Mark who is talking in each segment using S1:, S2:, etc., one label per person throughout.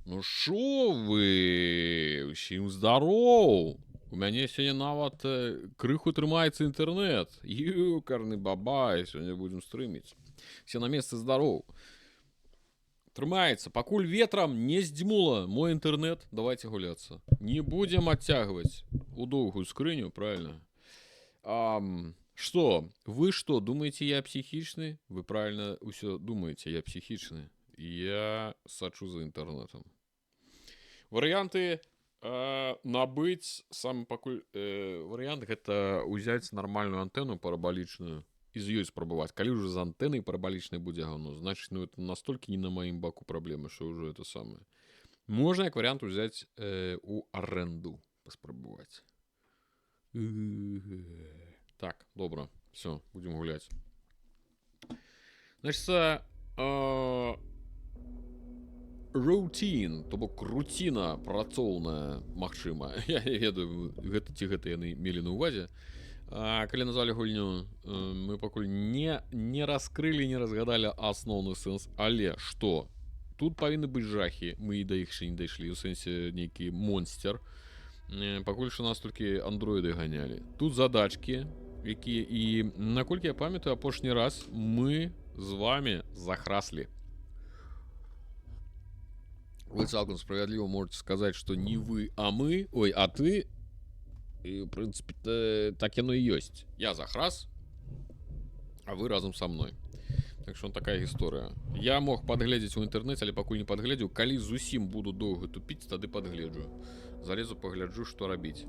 S1: Ну шо вы, усім здароў. У мяне сёння нават крыху трымаецца інтэрнэт. Ёкарны бабай, сёння будзем стрыміць. Все на месцы, здароў. Трымаецца, пакуль ветрам не здзьмула мой інтэрнэт, давайте гуляцца. Не будзем адцягваць у доўгую скрыню, правильно? Что? Вы что, думаете, я псіхічны? Вы правильно ўсё думаете, я псіхічны. Я сачу за інтэрнэтам. Варыянты набыць сам пакуль варыянт — гэта ўзяць нармальную антэну парабалічную і з ёй спрабаваць. Калі ўжо з антэнай парабалічнай будзе гаўно, значыць, ну, это настолькі не на маім баку праблемы, що ўжо это самае. Можна як варыянт узяць у арэнду, паспрабаваць. Так, добра, все, будем гуляць. Значит, routine, то бок руціна працоўная, магчыма. Я не ведаю, гэта ці гэта яны мелі на ўвазе. Калі назвалі гульню, мы пакуль не раскрылі, не разгадалі асноўны сэнс, але што? Тут павінны быць жахі, мы і да іх яшчэ не дайшлі, у сэнсе нейкі монстр. Пакуль што нас толькі андроіды ганялі. Тут задачкі, якія, і наколькі я памятаю, апошні раз мы з вами захраслі. Вы цалкам справядліва можете сказаць, што не вы, а мы, ой, а ты. І, в прынцыпе, так яно і ёсць. Я захрас, а вы разам са мной. Так што такая гісторыя. Я мог падгледзець у інтэрнэце, але пакуль не падгледзеў. Калі зусім буду доўга тупіць, тады падгледжу. Залезу, пагляджу, што рабіць.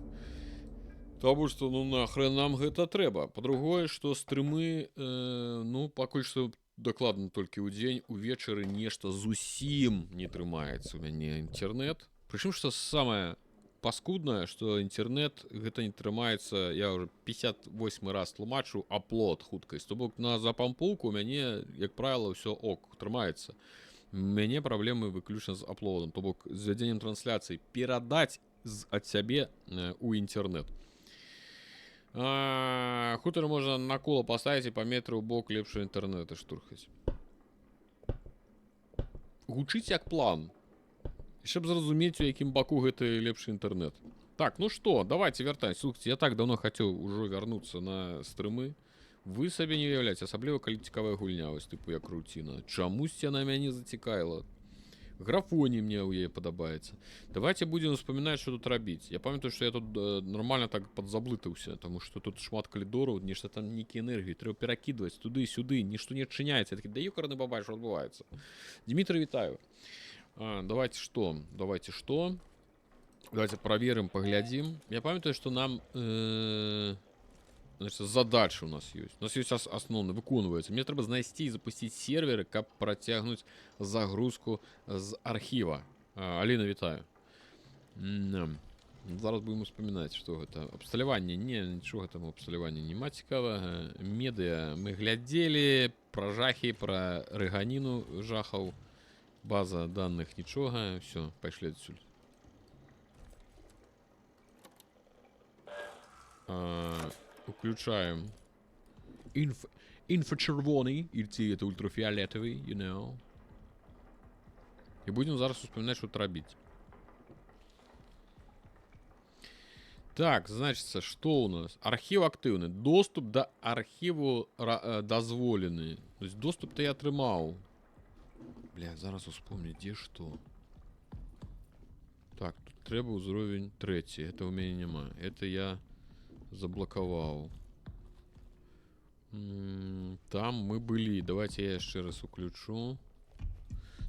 S1: Таму што ну нахрен нам гэта трэба. Па-другое, што стрымы, ну, пакуль што дакладна толькі ў дзень, увечары нешта зусім не трымаецца у мяне інтэрнэт. Прычым, што самае паскуднае, што інтэрнэт гэта не трымаецца, я уже 58 раз тлумачу, аплод, хуткасць. То бок на запампоўку у мяне, як правіла, ўсё ок, трымаецца. У мяне праблемы выключна з аплодам, то бок з вядзеннем трансляцый, перадаць ад сябе у інтэрнэт. Хутар можна на кола паставіць і па метру ў бок лепшого інтэрнэта штурхаць. Гучыць як план. Яшчэ б зразумець, у якім баку гэты лепшы інтэрнэт. Так, ну что, давайте вяртаць. Слухайте, я так давно хацеў ужо вярнуцца на стрымы. Вы сабе не уяўляеце, асабліва калі цікавая гульня, вось тыпу як Руціна. Чамусьці яна мяне зацікавіла. Графоні мне ў яе падабаецца. Давайте будем успамінаць, что тут рабіць. Я памятаю, что я тут нормально так падзаблытаўся, тому что тут шмат калідораў, нешта там, нейкія энергіі трэба перакідваць туды-сюды, нішто не адчыняецца. Я такі: «Да ёкарны бабай, що адбываецца?» Дмитрий, вітаю. Давайте что? Давайте что? Давайте проверим, поглядим. Я памятаю, что нам значит, задача у нас есть. У нас есть асноўны, выконваецца. Мне трэба знайсці і запусціць серверы, каб працягнуць загрузку з архіва. Аліна, вітаю. Зараз будем успамінаць, што гэта. Абсталяванне, не, нічога там у абсталяванні няма цікавага. Медыа мы глядзелі, пра жахі, пра рыганіну жахаў. База данных, нічога, все, пайшлі адсюль. Уключаем інфрачырвоны, или это ультрафиолетовый, you know. І будем зараз успоминать, что тут рабіць. Так, значится, что у нас? Архіў актыўны. Доступ до архіву дазволены. То есть доступ-то я атрымаў. Бля, зараз успомню, дзе што. Так, тут трэба ўзровень трэці. Это у мяне няма. Это я заблакаваў. Там мы былі. Давайте я яшчэ раз уключу.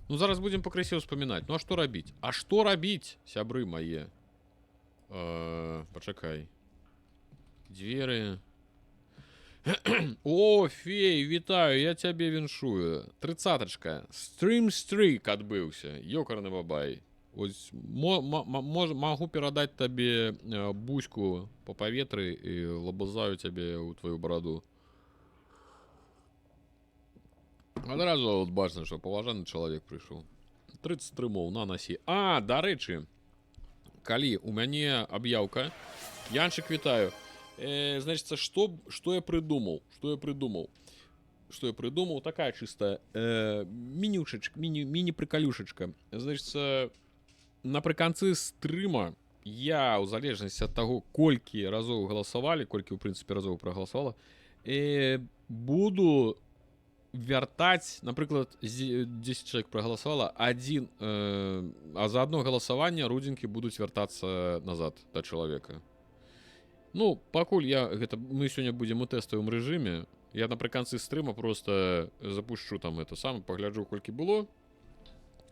S1: Ну, зараз будем пакрысе ўспамінаць. Ну, а што рабіць? А што рабіць, сябры мае? Пачакай. Дзверы. О, фей, вітаю, я цябе віншую. Трыццатачка. Стрым стрик адбыўся. Ёкарны бабай. Ось магу перадаць табе буську па паветры і лабазаю цябе ў твою бараду. Адразу от бачна, што паважаны чалавек прыйшоў. 30 стрымоў на насі. А, дарэчы, калі у мяне аб'яўка, Янчык, вітаю. Значится, что я придумал? Что я придумал? Что я придумал? Такая чисто менюшечка, мини-приколюшечка. Значит, Напрыканцы стрыма я, ў залежнасці ад таго, колькі разоў галасавалі, колькі, ў прынцыпе, разоў прагаласавала, буду вяртаць, напрыклад, 10 чалавек прагаласавала, адзін, а за одно галасаванне рудзінкі будуць вяртацца назад да чалавека. Ну, пакуль я гэта, мы сёння будзем у тэставым рэжыме, я напрыканцы стрыма просто запущу там это самое, пагляджу, колькі было.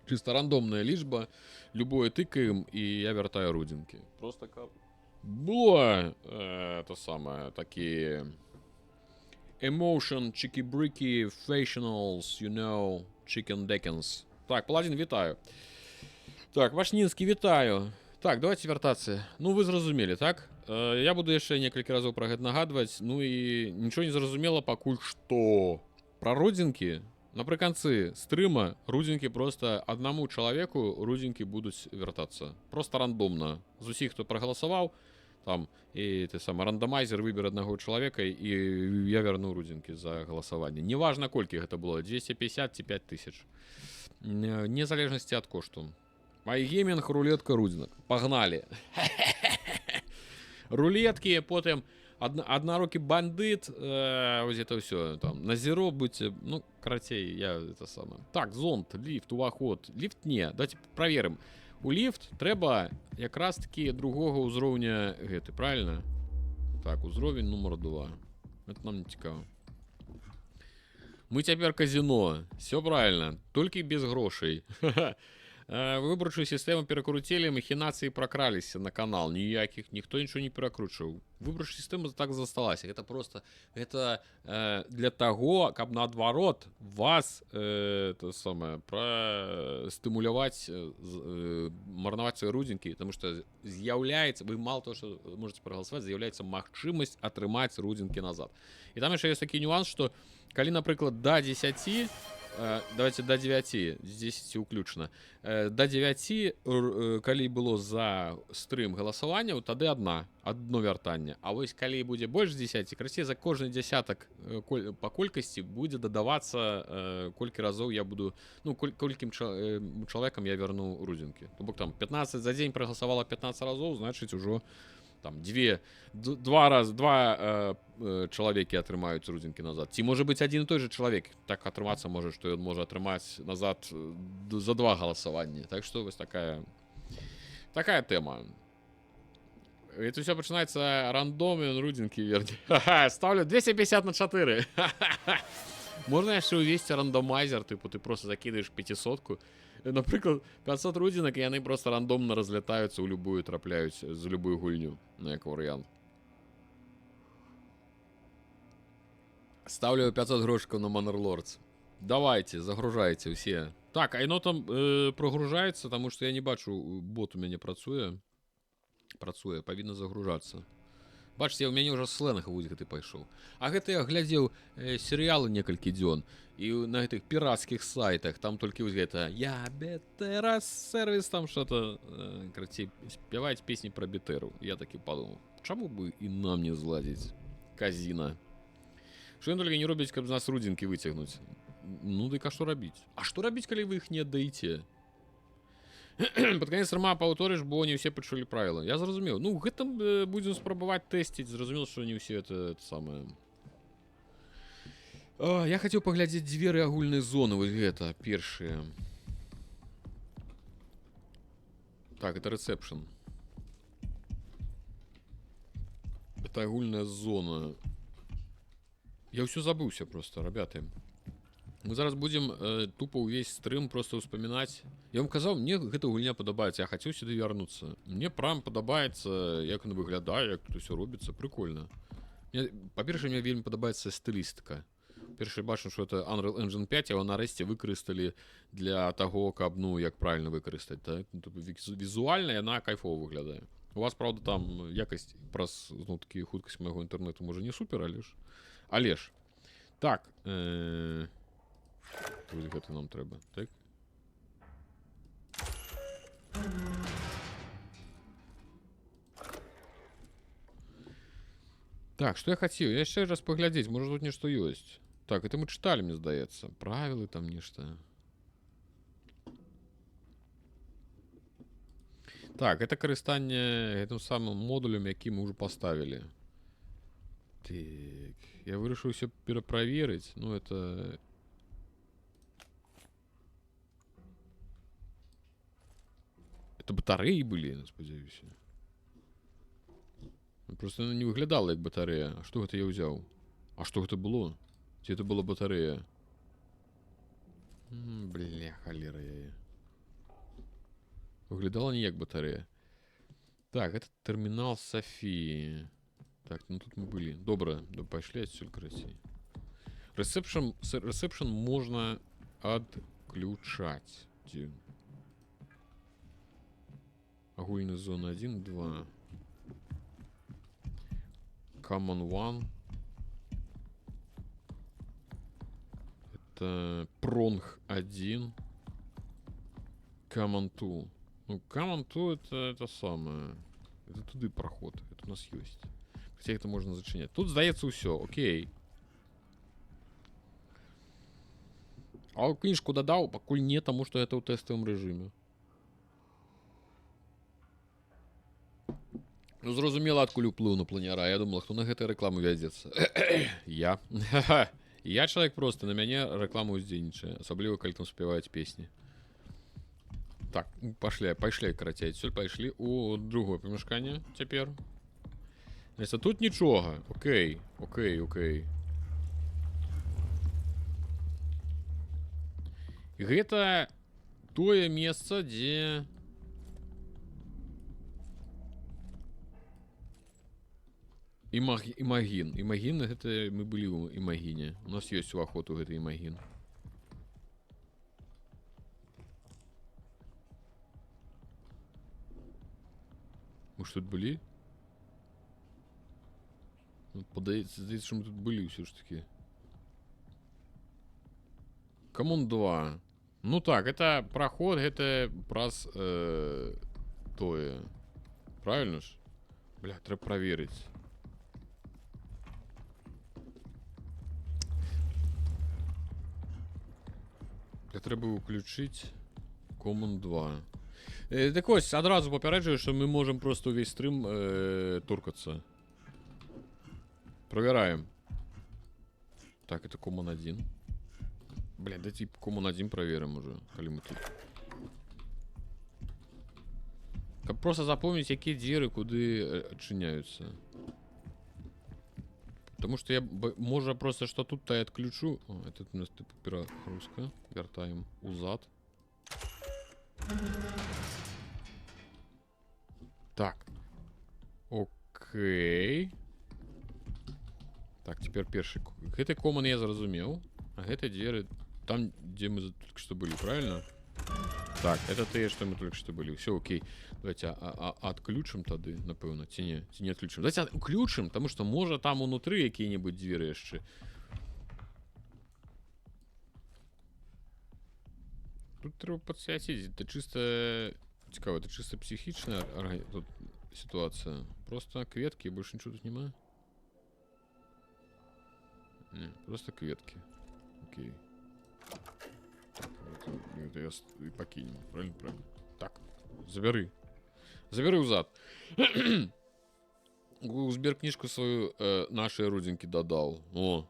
S1: Чисто рандомная лічба, любое тыкаем, і я вяртаю рудзінкі. Просто каб было то самое, такі emotion, чики-брики, fashionals, you know, chicken deckens. Так, Паладин, вітаю. Так, Вашнінскі, вітаю. Так, давайте вяртацца. Ну, вы зразумелі, так? Я буду яшчэ некалькі разоў пра гэта нагадваць. Ну і нічого не зразумела пакуль што. Пра рудзінкі напрыканцы стрыма рудзінкі просто аднаму чалавеку рудзінкі будуць вяртацца. Просто рандомна. З усіх, хто прагаласаваў, там і ты сам рандамайзер выбер аднаго чалавека, і я вярну рудзінкі за галасаванне. Неважна, колькі гэта было, 250 ці 5000. Незалежнасці ад кошту. Майгеймінг, рулетка рудзінак. Погнали. Рулеткі, потым аднарукі бандыт, вось это ўсё там на зеро будьте, ну, карацей, я это самое. Так, зонд, ліфт, уваход. Ліфт не, давайте праверым. У ліфт трэба якраз таки другога ўзроўня гэты, правильно? Так, узровень нумар 2. Это нам не цікава. Мы цяпер казино. Все правильно, толькі без грошай. Выбарчую сістэму перакруцілі, махінацыі пракраліся на канал. Ніякіх, ніхто нічого не перакручваў. Выбарчая сістэма так засталася. Гэта просто гэта для таго, каб наадварот вас то самае прастымуляваць, марнаваць свае рудзінкі, потому что з'яўляецца, вы мало того, что можете прагаласаваць, з'яўляецца магчымасць атрымаць рудзінкі назад. І там яшчэ ёсць такі нюанс, что калі, напрыклад, до 10, давайте до 9, з 10 уключна, до 9, калі было за стрым галасаванняў, тады одно вяртанне. А вось калі будзе больш 10, карацей, за кожны десятак па колькасці будзе дадавацца, колькі разоў я буду, ну, колькім чалавекам я вярну рудзінкі. То бок там 15 за дзень прагаласавала 15 разоў, значыць, ужо там два раз два чалавекі атрымаюць рудзінкі назад. Ці можа быць, адзін і той же чалавек, так атрымацца можа, што ён можа атрымаць назад за два галасаванні. Так што вось такая тэма. Это все пачынаецца рандом, ён рудзінкі верне. Ставлю 250 на 4. Можна яшчэ ўвесці рандомайзер, тыпу ты просто закідаеш пяцісотку, напрыклад, 500 рудзінак, і яны просто рандомна разлятаюцца ў любую, трапляюць за любую гульню, ну, як варыянт. Ставлю 500 грошикаў на Manor Lords. Давайте, загружайте все. Так, а яно там прогружаецца, таму што я не бачу, бот у мяне працуе. Працуе, павінна загружацца. Бачыце, у мяне ўжо сленг вось гэты пайшоў. А гэта я глядзеў серыялы некалькі дзён і на гэтых пірацкіх сайтах там толькі вось гэта я бетера сервіс там что-то, карацей, спяваць песні пра бетэру. Я такі падумаў, чаму бы і нам не зладзіць казіна. Што ён толькі не робіць, каб з нас рудзінкі выцягнуць. Ну дык а што рабіць? А што рабіць, калі вы іх не аддаеце? Пад канец стрыма паўторыш, бо не ўсе пачулі правіла. Я зразумеў. Ну, гэтым будзем спрабаваць тэсціць. Зразумела, што не ўсе это самае. Я хацеў паглядзець дзверы агульнай зоны, вось гэта першыя. Так, это рэцэпшн. Это агульная зона. Я ўсё забыўся просто, ребята. Мы зараз будзем тупо ўвесь стрым просто ўспамінаць. Я вам казаў, мне гэта гульня падабаецца, я хацеў сюды вярнуцца. Мне прям падабаецца, як она выглядае, як тут усё робіцца, прикольно. Па-першае, мне вельмі падабаецца стылістыка. Першы бачу, что это Unreal Engine 5, яго нарэшце выкарысталі для таго, каб, ну, як правильно выкарыстаць, так? Ну, типу, візуальна яна кайфова выглядае. У вас, правда, там якасць праз, зноў-такі, хуткасць майго інтэрнэту можа не супер, але ж. Але ж. Так, вось гэта нам трэба, так? Так, што я хацеў? Я яшчэ раз паглядзець, можа, тут нешта ёсць. Так, это мы чыталі, мне здаецца. Правілы там нешта. Так, это карыстанне гэтым самым модулем, які мы ўжо паставілі. Так, я вырашыў усё пераправерыць. Ну, это... Это батарэі былі, спадзяюся. Ну, просто яно не выглядала як батарэя. А што гэта я ўзяў? А што гэта было? Ці это была батарэя? Бля, халера яе. Выглядала не як батарэя. Так, это тэрмінал Софіі. Так, ну тут мы былі. Добра, да, пайшлі адсюль, карацей. Рэсепшн, рэсепшн можна адключаць. Дзе? Агульная зона 1, 2. Common One. Это Prong 1. Common 2. Ну, Common 2 это самое. Это туды проход. Это у нас есть. Хотя это можно зачынять. Тут, здаецца, ўсё. Окей. А кніжку дадаў, пакуль не, таму што это ў тэставым рэжыме. Ну, зразумела, адкуль уплыў на планяра. Я думала, хто на гэтай рэкламу вядзецца. Я. Я чалавек просты, на мяне рэклама ўздзейнічае, асабліва калі там спяваюць песні. Так, ну, пашлі, пайшлі, карацей, адсюль пайшлі у другое памяшканне цяпер. Значит, тут нічога. Окей. Гэта тое месца, дзе Імагін. Імагін, гэта мы былі ў Імагіне. У нас ёсць уваход у гэты Імагін. Мы ж тут былі? Ну, падаецца, здаецца, што мы тут былі ўсё ж таки. Common 2. Ну так, это проход, гэта праз тое. Правильно ж? Бля, трэба праверыць. Бля, трэба ўключыць Common 2. Так ось, адразу папярэджваю, што мы можам просто ўвесь стрым туркацца. Проверяем. Так, это Common 1. Бля, давайте Common 1 проверим уже, калі мы тут. Каб просто запомніць, якія дзверы куды адчыняюцца. Потому что я, можа, просто что тут-то я отключу. О, это у нас типа перегрузка. Вяртаем узад. Так. Окей. Так, теперь першы. Гэты common я зразумеў. А гэты дзверы там, дзе мы только что были, правильно? Так, это тыя, што мы только что были. Все окей. Давайте отключим тады, напэўна, ці не, ці не отключим. Давайте уключым, потому что можа там унутры якія-небудзь дзверы яшчэ. Тут трэба падсвяціць. Это чисто цікава, это чисто психічная тут ситуация. Просто кветкі, больше ничего тут няма. Не, просто кветкі. Окей. Так, это я и покинем. Правильно, правильно. Так, забяры. Забяры ўзад. У зберкніжку сваю нашай родзінкі дадаў. О.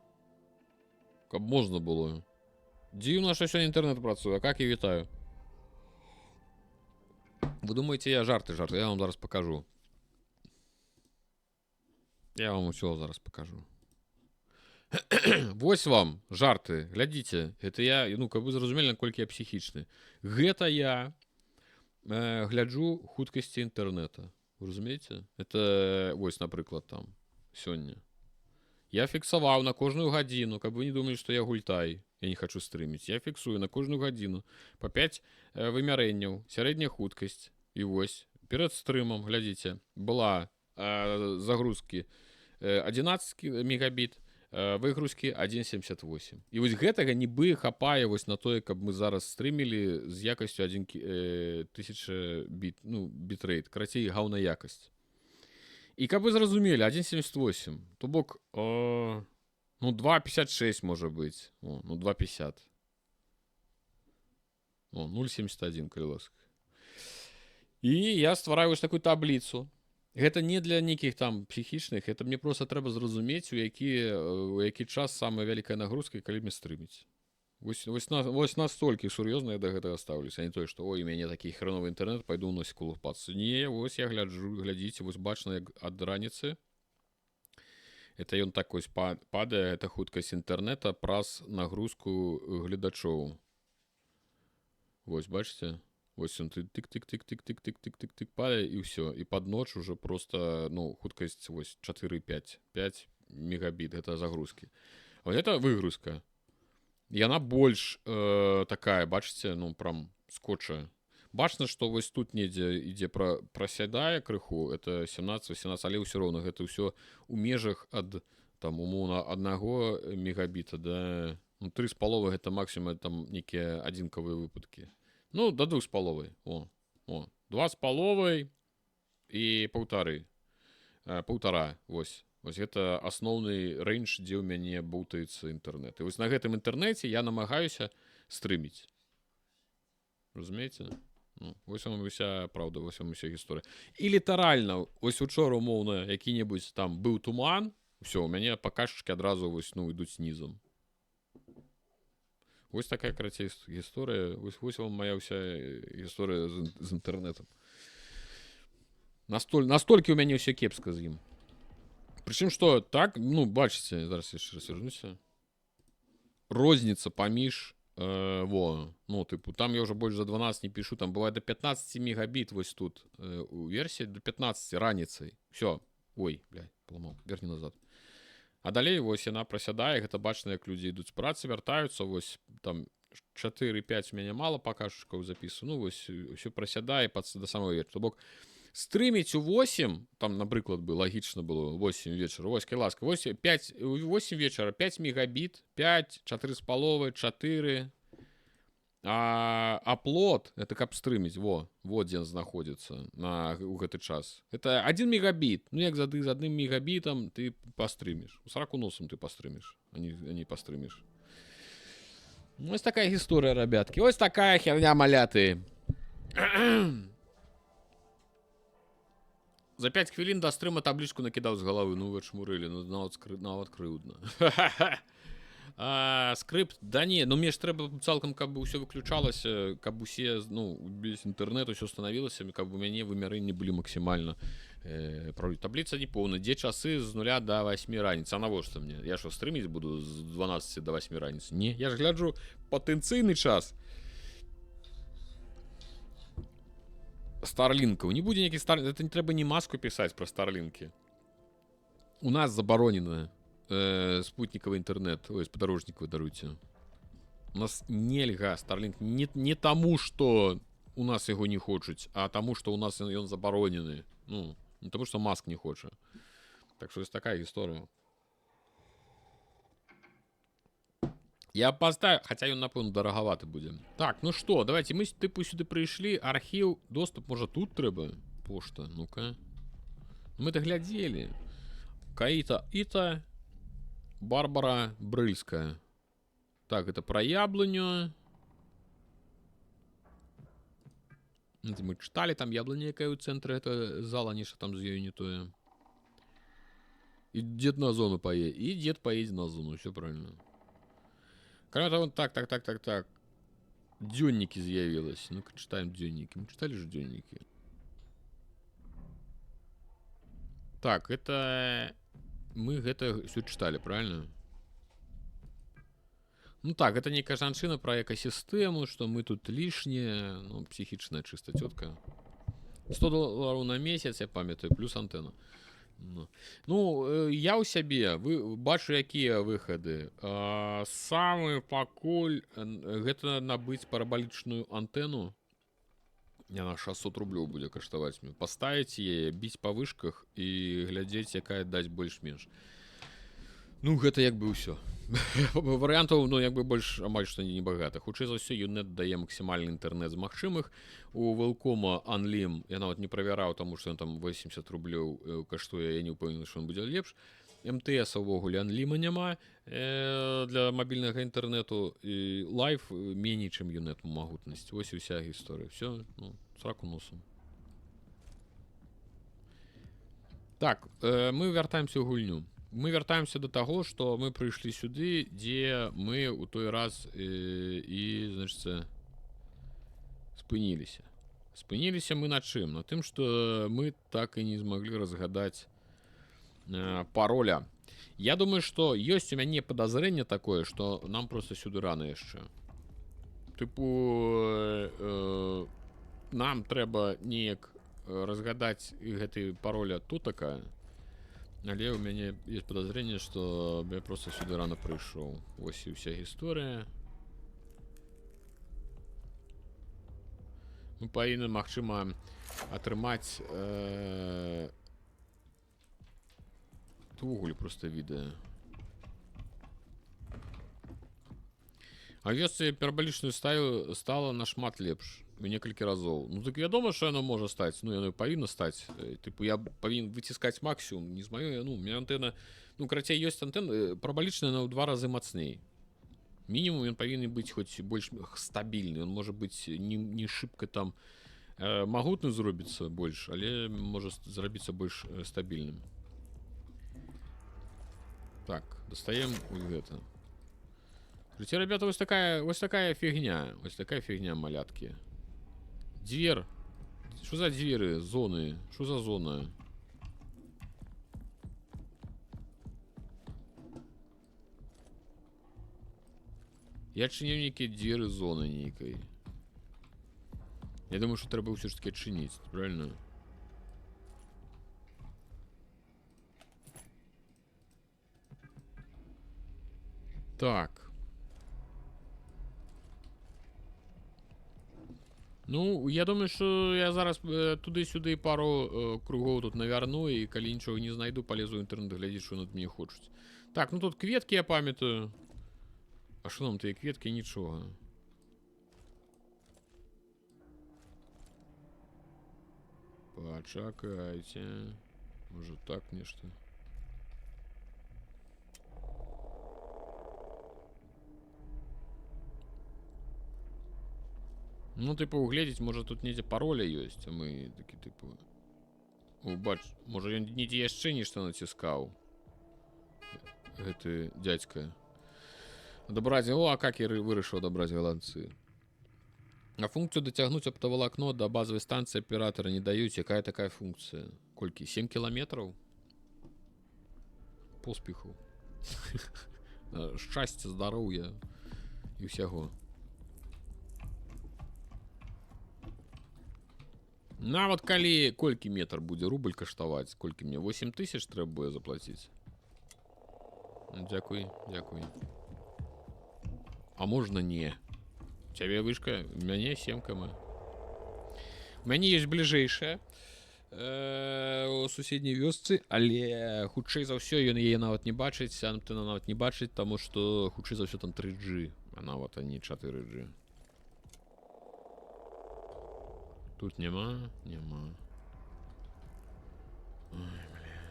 S1: Каб можна было. Дзіўна, што сёння інтэрнэт працуе. Как я вітаю. Вы думаете, я жарты жарты? Я вам зараз покажу. Я вам усё зараз покажу. Вось вам жарты, глядзіце, гэта я, ну, каб вы зразумелі, наколькі я псіхічны. Гэта я гляджу хуткасці інтэрнэта. Вы разумееце? Это вось, напрыклад, там сёння. Я фіксаваў на кожную гадзіну, каб вы не думалі, што я гультай, я не хочу стрыміць. Я фіксую на кожную гадзіну па 5 вымярэнняў, сярэдняя хуткасць. І вось перад стрымам, глядзіце, была загрузкі 11 мегабіт, выгрузкі 1,78. І вось гэтага нібы хапае вось на тое, каб мы зараз стрымілі з якасцю 1 тысяча біт, ну, бітрейт, карацей, гаўна якасць. І каб вы зразумелі, 1,78, то бок, ну, 2,56 можа быць. О, ну, 2,50. О, 0,71, калі ласка. І я ствараю вось такую табліцу. Гэта не для нейкіх там псіхічных, это мне просто трэба зразумець, у які час самая вялікая нагрузка і калі мне стрыміць. Вось настолькі сур'ёзна я да гэтага стаўлюся, а не тое, што ой, у мяне такі хреновы інтэрнэт, пайду ў носіку лупацца. Не, вось я гляджу, глядзіце, вось бачна, як ад раніцы. Это ён так вось падае, это хуткасць інтэрнэта праз нагрузку гледачоў. Вось бачыце? Вось ён ты тык тык тык тык тык тык тык тык тык падае, і ўсё. І пад ноч уже просто, ну, хуткасць вось 4,5, 5 мегабіт, гэта загрузкі. Вот это выгрузка. Яна больш такая, бачыце, ну прям скоча. Бачна, што вось тут недзе ідзе прасядае крыху, это 17-18, але ўсё роўна гэта ўсё у межах ад там умоўна аднаго мегабіта да, ну, 3,5, гэта максімум, там нейкія адзінкавыя выпадкі. Ну, да 2,5. О, 2,5 і 1,5. 1,5, вось. Вось гэта асноўны рэйндж, дзе ў мяне боўтаецца інтэрнэт. І вось на гэтым інтэрнэце я намагаюся стрыміць. Разумееце? Ну, вось вам уся праўда, вось вам уся гісторыя. І літаральна, вось учора умоўна які-небудзь там быў туман, усё, у мяне паказчыкі адразу вось, ну, ідуць нізам. Вось такая, карацей, гісторыя. Вось вам моя ўся гісторыя з інтэрнэтам. Настолькі ў мяне ўсё кепска з ім. Прычым што так, ну, бачыце, зараз яшчэ раз вярнуся. Розніца паміж во, ну, тыпу, там я уже больш за 12 не пишу, там бывает до 15 мегабіт вось тут у версіі до 15 раніцай. Всё. Ой, бля, паламаў, верни назад. А далей вось яна прасядае, гэта бачна, як людзі ідуць з працы, вяртаюцца, вось там 4-5 у мяне мала паказчыкаў запісу, ну вось ўсё прасядае да самого вечара. То бок стрыміць у 8, там, напрыклад, бы лагічна было 8 вечара, вось, калі ласка, 8, 5, 8 вечара, 5 мегабіт, 5, 4,5, 4. А аплод, это каб стрыміць, во дзе ён знаходзіцца у гэты час. Это 1 мегабіт. Ну як зады з 1 мегабітам ты пастрыміш? У сраку носам ты пастрыміш, а не пастрыміш. Ну, ось такая гісторыя, рабяткі. Ось такая херня, маляты. За 5 хвілін да стрыма таблічку накідаў з галавы. Ну вы чмурылі, ну нават крыўдна. А, скрыпт, да не, ну мне ж трэба цалкам, каб ўсё выключалася, каб усе, ну, увесь інтэрнэт, усё станавілася, каб у мяне вымярэнні былі максімальна табліца не поўна, дзе часы з 0 до 8 раніцы. А навошта мне? Я що, стрыміць буду з 12 до 8 раніцы? Не, я ж гляджу патэнцыйны час. Старлінкаў не будзе нейкі стар, это не трэба ні маску пісаць пра старлінкі. У нас забаронена спутниковый интернет, ой, спадарожнікавы, даруйце. У нас нельга Starlink не таму, что у нас яго не хочуць, а таму, что у нас ён забаронены. Ну, не таму, что Маск не хоча. Так что ось такая гісторыя. Я поставил, хотя ён, напэўна, дарагаваты будзе. Так, ну что, давайте мы тыпу сюды прыйшлі, архіў, доступ, можа, тут трэба? Пошта, ну-ка. Мы это глядзелі. Каіта Іта, Барбара Брыльская. Так, это про яблыню. Это мы чыталі, там яблыня, якая ў цэнтры, это зала, нешта там з ёй не тое. И дед на зону поедет. И дед поедет на зону, все правильно. Кроме того, так. Дзённікі з'явілась. Ну-ка, читаем дзённікі. Мы читали же дзённікі. Так, это... Мы гэта всё читали, правильно? Ну так, это некая жанчына про экосістэму, что мы тут лишние, ну, психічная чисто тетка. 100 долларов на месяц, я памятаю, плюс антенна. Ну, я ў сябе вы бачу, якія выхады. Самы пакуль гэта набыць парабалічную антэну. Яна 600 рублёў будзе каштаваць мне. Паставіць яе, біць па вышках і глядзець, якая даць больш-менш. Ну, гэта як бы ўсё. Варыянтаў, ну, як бы больш амаль што небагата. Хутчэй за ўсё, Юнет дае максімальны інтэрнэт з магчымых. У Велкома Анлім я нават не правяраў, таму што ён там 80 рублёў каштуе, я не ўпэўнены, што он будзе лепш. МТС увогуле Анліма няма для мабільнага інтэрнэту, і Лайф меней, чым Юнет, магутнасць. Вось і ўся гісторыя. Всё, ну, сраку носам. Так, мы вяртаемся ў гульню. Мы вяртаемся до таго, што мы прыйшлі сюды, дзе мы ў той раз і, значится, спыніліся. Спыніліся мы на чым? На тым, што мы так і не змаглі разгадаць пароля. Я думаю, што ёсць у мяне падазрэнне такое, што нам проста сюды рана яшчэ. Тыпу, нам трэба неяк разгадаць гэты пароля тутака. Але ў мяне есть падазрэнне, што я просто сюды рана прыйшоў. Вось і ўся гісторыя. Мы павінны, магчыма, атрымаць увогуле просто відэа. А вёсцы парабалічную стаю стала нашмат лепш у некалькі разоў. Ну так вядома, што яно можа стаць, ну яно і павінна стаць. Тыпу я павінен выціскаць максімум, не з маёй, ну, у меня антэна, ну, карацей, ёсць антэна, парабалічная, на ў 2 разы мацней. Мінімум ён павінен быць хоць больш стабільны, ён можа быць не шыбка там магутны зробіцца больш, але можа зрабіцца больш стабільным. Так, дастаем вось гэта. Короче, ребята, вось такая фигня. Вось такая фигня, малятки. Дверь. Что за двери? Зоны. Что за зона? Я чыніў нейкія дзверы зоны нейкай. Я думаю, что трэба ўсё ж таки адчыніць, правильно? Так. Ну, я думаю, что я зараз туды-сюды пару кругоў тут навярну, і калі нічога не знайду, палезу ў інтэрнэт глядзець, што над мне хочуць. Так, ну тут кветкі, я памятаю. А што нам тыя кветкі? Нічога. Пачакайце. Можа так нешта. Ну, тыпу, угледзець, можа тут недзе пароля ёсць, а мы такі, тыпу... О, бач, можа ён недзе яшчэ нешта націскаў. Гэты дядька. Адабраць, о, а как я вырашыў адабраць галанцы? А функцію дацягнуць аптавалакно да базавай станцыі аператара не даюць. Якая такая функцыя? Колькі? 7 кіламетраў? Поспеху. Шчасця, здароўя і ўсяго. Нават калі колькі метр будзе рубль каштаваць, колькі мне 8 тысяч трэба будзе заплаціць. Ну, дзякуй, дзякуй. А можна не. У цябе вышка, у мяне 7 км. У мяне ёсць бліжэйшая у суседняй вёсцы, але хутчэй за ўсё ён яе нават не бачыць, антэна нават не бачыць, таму што хутчэй за ўсё там 3G, а нават а не 4G. Тут няма, няма. Ой, бля.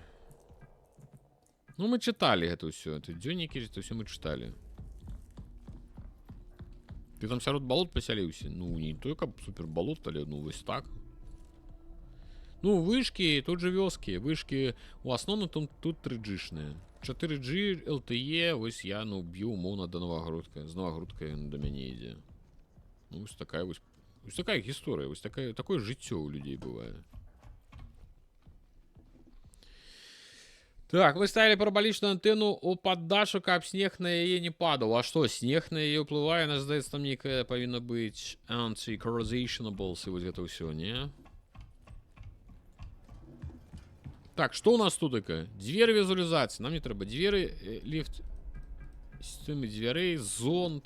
S1: Ну, мы чыталі гэта ўсё. Это дзённікі, это ўсё мы чыталі. Ты там сярод балот пасяліўся? Ну, не той, каб супер балот, але ну вось так. Ну, вышкі, тут же вёскі. Вышкі у асноўным тут 3G-шныя. 4G, LTE, вось я, ну, б'ю умоўна да Новагрудка. З Новагрудка ён да мяне ідзе. Ну, вось такая вось, вось такая гісторыя, вось такая, такое жыццё ў людзей бывае. Так, вы ставілі парабалічную антэну у паддашу, каб снег на яе не падаў. А што, снег на яе ўплывае? Она, здаецца, там нейкая павінна быць anti-corrosionable, і вось гэта ўсё, не? Так, што у нас тут такое? Дзверы візуалізацыі. Нам не трэба дзверы, ліфт, сістэмы дзвярэй, зонд.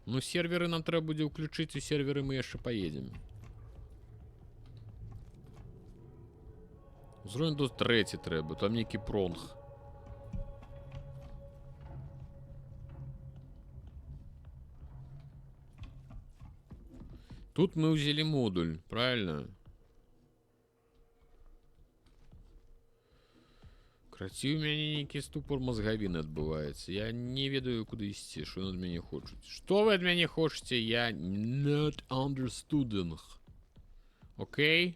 S1: Ну, серверы нам трэба будзе ўключыць, у серверы мы яшчэ паедзем. Узровень до трэці трэба, там нейкі пронг. Тут мы ўзялі модуль, правильно? Карацей, у мяне нейкі ступор мозгавіны адбываецца. Я не ведаю, куды ісці, што яны ад мяне хочуць. Што вы ад мяне хочаце? Я not understanding. Окей?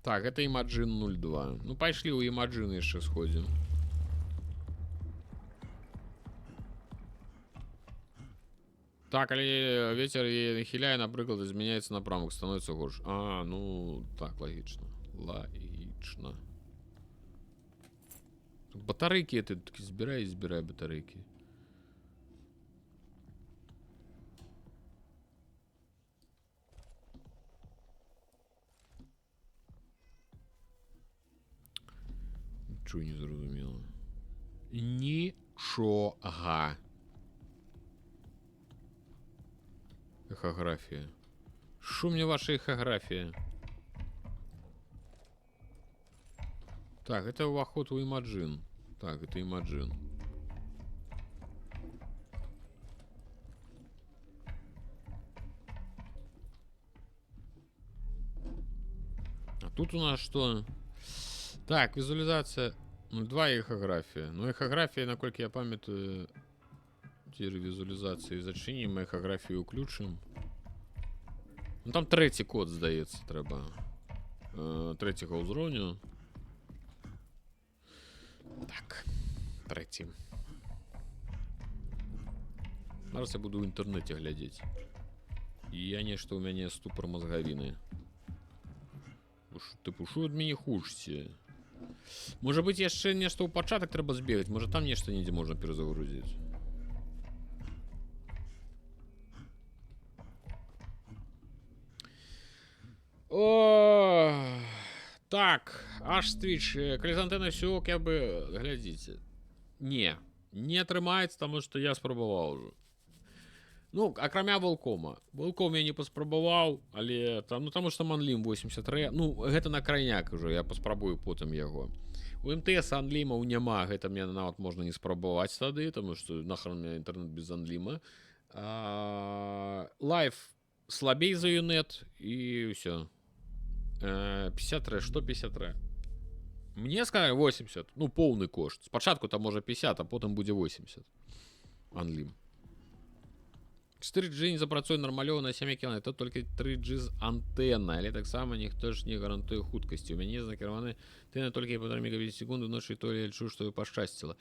S1: Так, гэта Imagine 02. Ну, пайшлі ў Imagine яшчэ сходзім. Так, але ветер яе нахіляе, напрыклад, змяняецца напрамак, становіцца горш. А, ну, так, лагічна. Лагічна. Батарэйкі ты такі збірай, збірай батарэйкі. Нічого не зразумела. Нічога. Эхография. Шо мне ваша эхография? Так, это уваход у Imagine. Так, это Imagine. А тут у нас что? Так, визуализация. Ну, два эхография. Ну, эхография, наколькі я памятаю, дзверы візуалізацыі зачынім, эхографію уключым. Ну, там трэці код, здаецца, трэба. Трэцяга ўзроўню. Так, трэці. Зараз я буду ў інтэрнэце глядзець. Я нешта, у мяне ступор мазгавіны. Тыпу, шо ад мяне хочаце? Можа быць, яшчэ нешта ў пачатак трэба збегаць, можа, там нешта недзе можна перазагрузіць. О, так, аж Twitch, калі з антэнай всё ок, я бы, глядзіце. Не, не атрымаецца, таму што я спрабаваў ужо. Ну, акрамя Велкома. Велком я не паспрабаваў, але там, ну, таму што Манлім 83, ну, гэта на крайняк ужо, я паспрабую потым яго. У МТС анлімаў няма, гэта мне нават можна не спрабаваць тады, таму што нахрен мне інтэрнэт без анліма. Лайф слабей за Юнет, і ўсё. 53, что 53? Мне сказали 80, ну, поўны кошт. Спачатку там можа 50, а потым будзе 80. Анлім. 4G не запрацуе нармалёва на 7 км, это толькі 3G з антэннай, але таксама ніхто ж не гарантуе хуткасці. У мяне накіраваны антэнна толькі 1,5 мегабіт секунду ночы, то я лічу, што пашчасціла.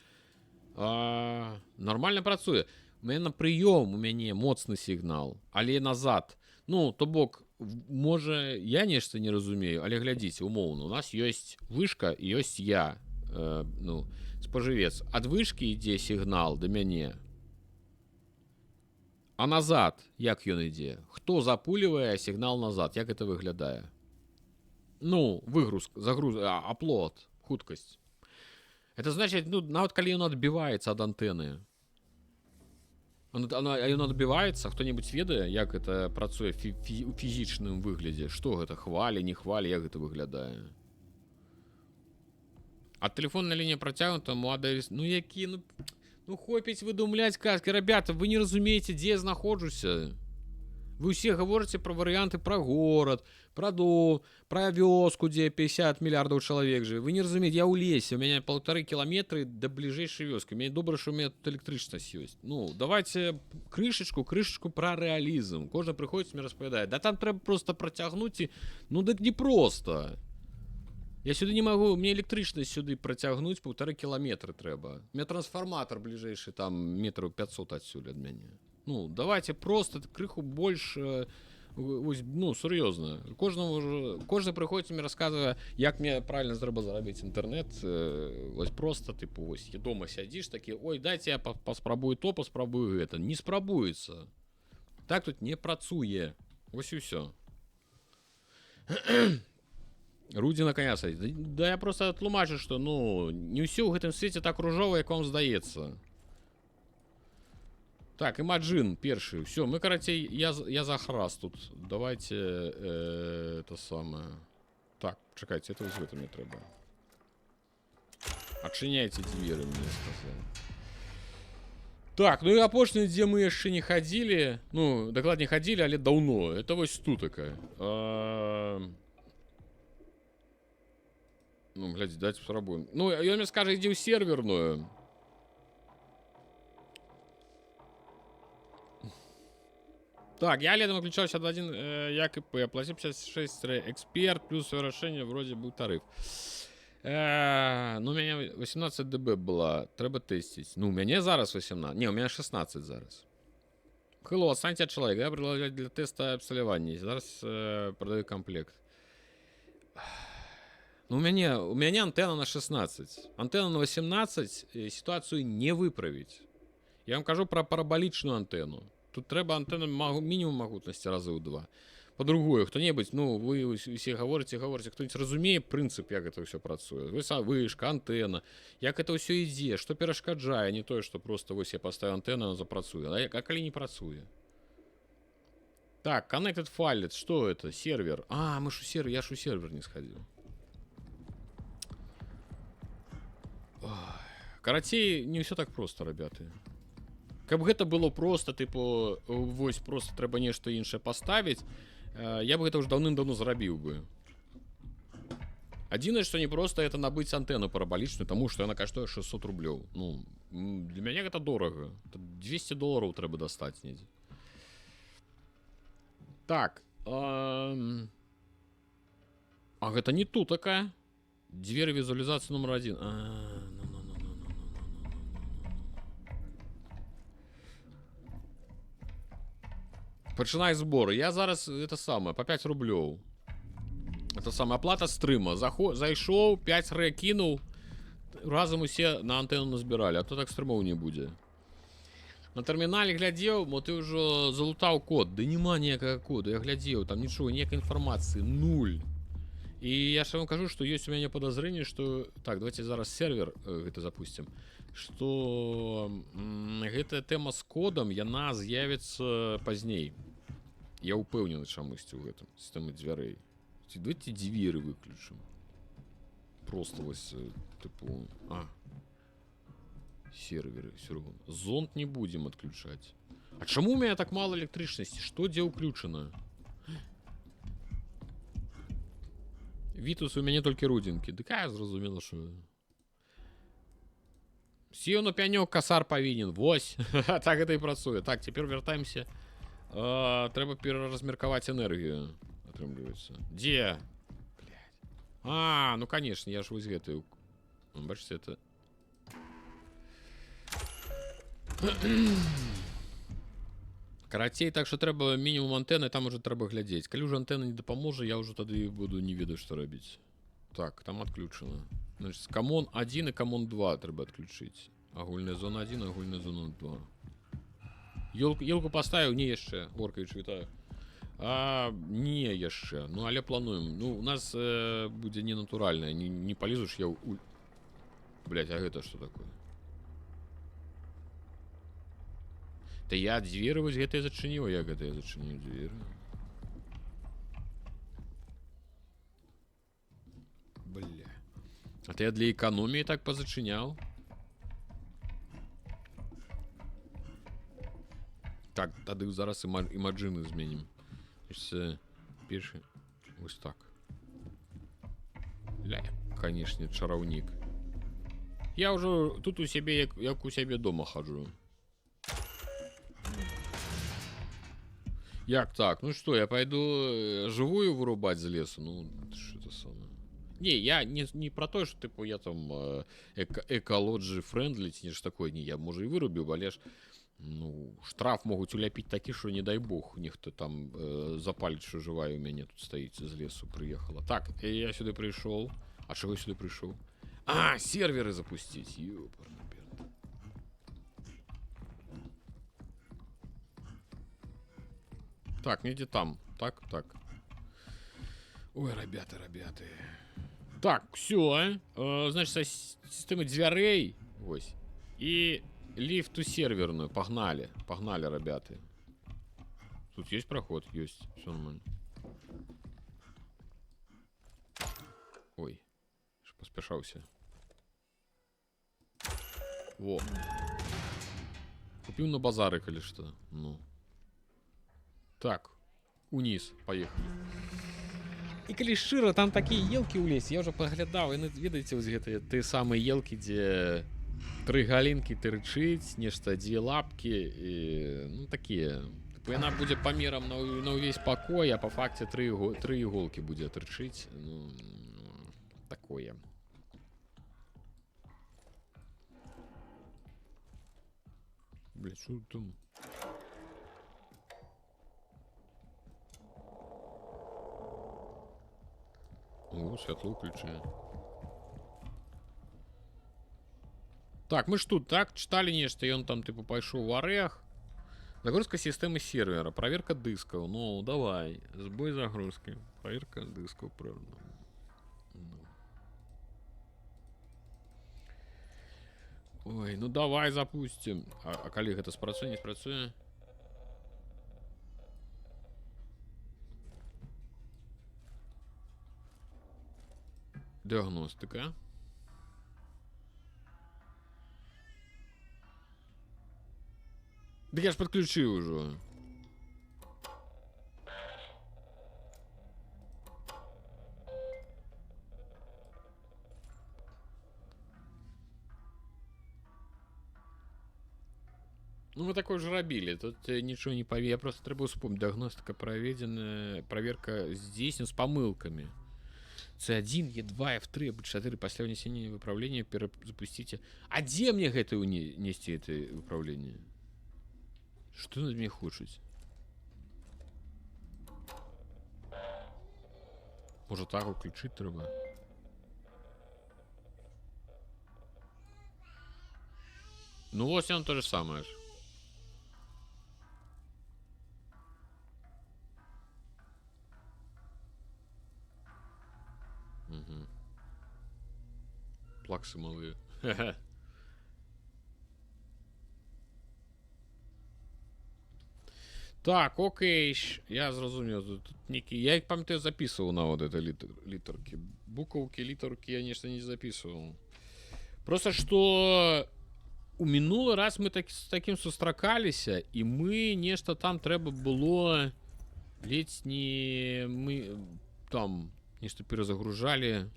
S1: Нормально працуе. У мяне на прыём, у мяне моцны сігнал, але назад. Ну, то бок, можа, я нешта не разумею, але глядзіце, умоўна, у нас ёсць вышка і ёсць я, ну, спажывец. Ад вышкі ідзе сігнал да мяне. А назад як ён ідзе? Хто запулівае сігнал назад? Як это выглядае? Ну, выгрузка, загруз, аплот, хуткасць. Это значит, ну, нават калі ён адбіваецца ад антэны. Ён адбіваецца, хто-небудзь ведае, як это працуе у фізічным выглядзе? Што гэта, хвалі, не хвалі, як гэта выглядае? А тэлефонная лінія працягнута, млада. Ну які, ну хопіць выдумляць казкі, ребята, вы не разумееце, дзе я знаходжуся. Вы ўсе гаворыце пра варыянты, пра горад, пра дом, пра вёску, дзе 50 мільярдаў чалавек жыве. Вы не разумееце, я ў лесе, у мяне 1,5 кіламетры да бліжэйшай вёскі. Мяне добра, што у мяне тут электрычнасць ёсць. Ну, давайте крышачку, крышачку пра рэалізм. Кожны прыходзіць, мне распавядае: «Да там трэба просто працягнуць і». Ну, дык не просто. Я сюды не магу, мне электрычнасць сюды працягнуць 1,5 кіламетры трэба. У меня трансфарматор бліжэйшы там метраў 500 адсюль ад мяне. Ну, давайте просто крыху больш, вось, ну, сур'ёзна. Кожнаму кожны прыходзіць, мне расказвае, як мне правильно трэба зарабіць інтэрнэт. Вось просто, тыпу, вось я дома сядзіш такі: «Ой, дайце я паспрабую то, паспрабую гэта». Не спрабуецца. Так тут не працуе. Вось і ўсё. Рудзі на коня садит. Да, я просто тлумачу, что, ну, не ўсё ў гэтым свеце так ружова, як вам здаецца. Так, Imagine першы. Всё, мы, карацей, я за храст тут. Давайте, это самое. Так, чакайце, это вось гэта мне трэба. Адчыняйце дзверы, мне сказали. Так, ну і апошняе, дзе мы яшчэ не хадзілі, ну, дакладней, хадзілі, але даўно. Это вось тут такая. Ну, глядзі, давайте спрабуем. Ну, ён мне скажа, ідзі ў серверную. Так, я летом отключался от 1 як ИП, платил 56 эксперт, плюс вырашэнне вроде был тариф. Ну, у мяне 18 дБ была, трэба тэсціць. Ну, у мяне зараз 18, не, у мяне 16 зараз. Hello, отстаньте от человека, я предлагаю для теста абсталявання. Зараз продаю комплект. Ну, у мяне антенна на 16. Антенна на 18 ситуацию не выправить. Я вам кажу про параболічную антэну. Тут трэба антэну мінімум магутнасці разы ў два. Па-другое, хто-небудзь, ну, вы усе гаворыце, хто-нибудь разумее прынцып, як гэта ўсё працуе. Вышка, антэна, як это ўсё ідзе, што перашкаджае, не тое, што просто вось я паставіў антэну, она запрацуе. А калі не працуе? Так, connected failed, что это? Сервер. А, мы ж у сервер, я ж у сервер не сходил. Карацей, не ўсё так просто, ребята. Каб гэта было просто, тыпу, вось просто трэба нешта іншае паставіць, я бы гэта ўж даўным-даўно зрабіў бы. Адзінае, што не проста, это набыць антэну парабалічную, таму што яна каштуе 600 рублёў. Ну, для мяне гэта дорага. Это 200 долараў трэба дастаць недзе. Так. А гэта не ту такая. Дзверы візуалізацыі номер один. А, ну, ну, ну, ну, ну, ну, ну, ну, ну. Пачынай зборы. Я зараз это самое по 5 рублёў. Это самая оплата стрыма. Зайшоў, 5 рэ кінуў. Разам усе на антэну назбіралі, а то так стрымоў не будзе. На тэрмінале глядзеў, мо ты ўжо залутаў код. Да няма ніякага коду, я глядзеў, там нічого, ніякай інфармацыі, нуль. І я ж вам кажу, што ёсць у мяне падазрэнне, што так, давайте зараз сервер гэта запусцім, што гэтая тэма з кодам, яна з'явіцца пазней. Я ўпэўнены чамусьці ў гэтым. Сістэмы дзвярэй. Ці давайте дзверы выключым. Просто вось, тыпу, серверы, всё равно. Зонд не будем отключать. А чаму у меня так мало электрычнасці? Что дзе ўключана? Вітус, у мяне толькі рудзінкі. Дык я зразумела, що сеў на пянёк, касар павінен. Вось. Так гэта і працуе. Так, цяпер вяртаемся. Трэба пераразмеркаваць энергію. Атрымліваецца. Дзе? Блядь. А, ну конечно, я ж вось гэтую. Бачыце, это... Карацей, так што трэба мінімум антэны, там уже трэба глядзець. Калі ўжо антэна не дапаможа, я ўжо тады буду не ведаю, што рабіць. Так, там отключено. Значит, common 1 і common 2 трэба адключыць. Агульная зона 1, агульная зона 2. Елку паставіў, не яшчэ. Оркавіч, вітаю. А, не яшчэ. Ну, але плануем. Ну, у нас будзе ненатуральная. Не палезу ж я ў... Блять, а гэта что такое? Та я дзверы вось гэтыя зачыніў, як гэта я зачыніў дзверы? Бля. А то я для эканоміі так пазачыняў. Так, тады зараз імаджыны зменім. Значит, першы вось так. Ля, канешне, чараўнік. Я ўжо тут у сябе як у сябе дома хаджу. Як так? Ну что, я пойду живую вырубать з лесу? Ну, что это самое. Не, я не про то, что типу я там экологи френдли, ці нешта такое. Не, я можа і вырубіў, але ж ну, штраф могуць уляпіць такі, що не дай бог, нехто там запаліць, що жывая у мяне тут стаіць, з лесу прыехала. Так, я сюды прыйшоў. А чаго я сюды прыйшоў? А, серверы запусціць. Ёпарный перд. Так, недзе там. Так, так. Ой, ребята, ребята. Так, все. Значит, со системы дзвярэй. Вось. И лифт у серверную. Погнали. Погнали, ребята. Тут есть проход? Есть. Все нормально. Ой. Ж поспешался. Во. Купил на базары, или что. Ну. Так. Униз. Поехали. І калі шчыра, там такія елкі ў лесе, я ўжо паглядаў, яны, ведаеце, вось гэтыя тыя самыя елкі, дзе тры галінкі тырчыць, нешта дзве лапкі і, ну, такія Тыпу, яна будзе памерам на ўвесь пакой, а па факце тры іголкі будзе тырчыць. Ну, такое. Бля, что там? О, святло включили. Так, мы ж тут, так, читали нешта, и он там, типа, пайшоў в орех. Загрузка системы сервера, проверка дисков. Ну, давай, сбой загрузки. Проверка дисков, правильно. Ну. Ой, ну давай запустим. А калі гэта спрацуе, не спрацуе? Дыагностыка. Да я ж подключил уже. Ну, мы такое же рабілі. Тут ничего не паве. Я просто трэба успомніць. Дыагностыка праведзеная, проверка здзейснена з памылкамі. C1, E2, F3, B4, пасля ўнясення выпраўлення перазапусціце. А дзе мне гэта унесці, это выпраўленне? Што над мне хочуць? Можа, так уключыць трэба? Ну, вось яно то же самое ж. Угу. Плаксы малые. Так, окей, я зразумеў. Тут некі... Я іх памятаю, записываў нават это літаркі. Букаўкі, літаркі я нешта не записываў. Просто что у мінулы раз мы так, з такім сустракаліся, і мы нешта там трэба было ледзь не мы там нешта перазагружалі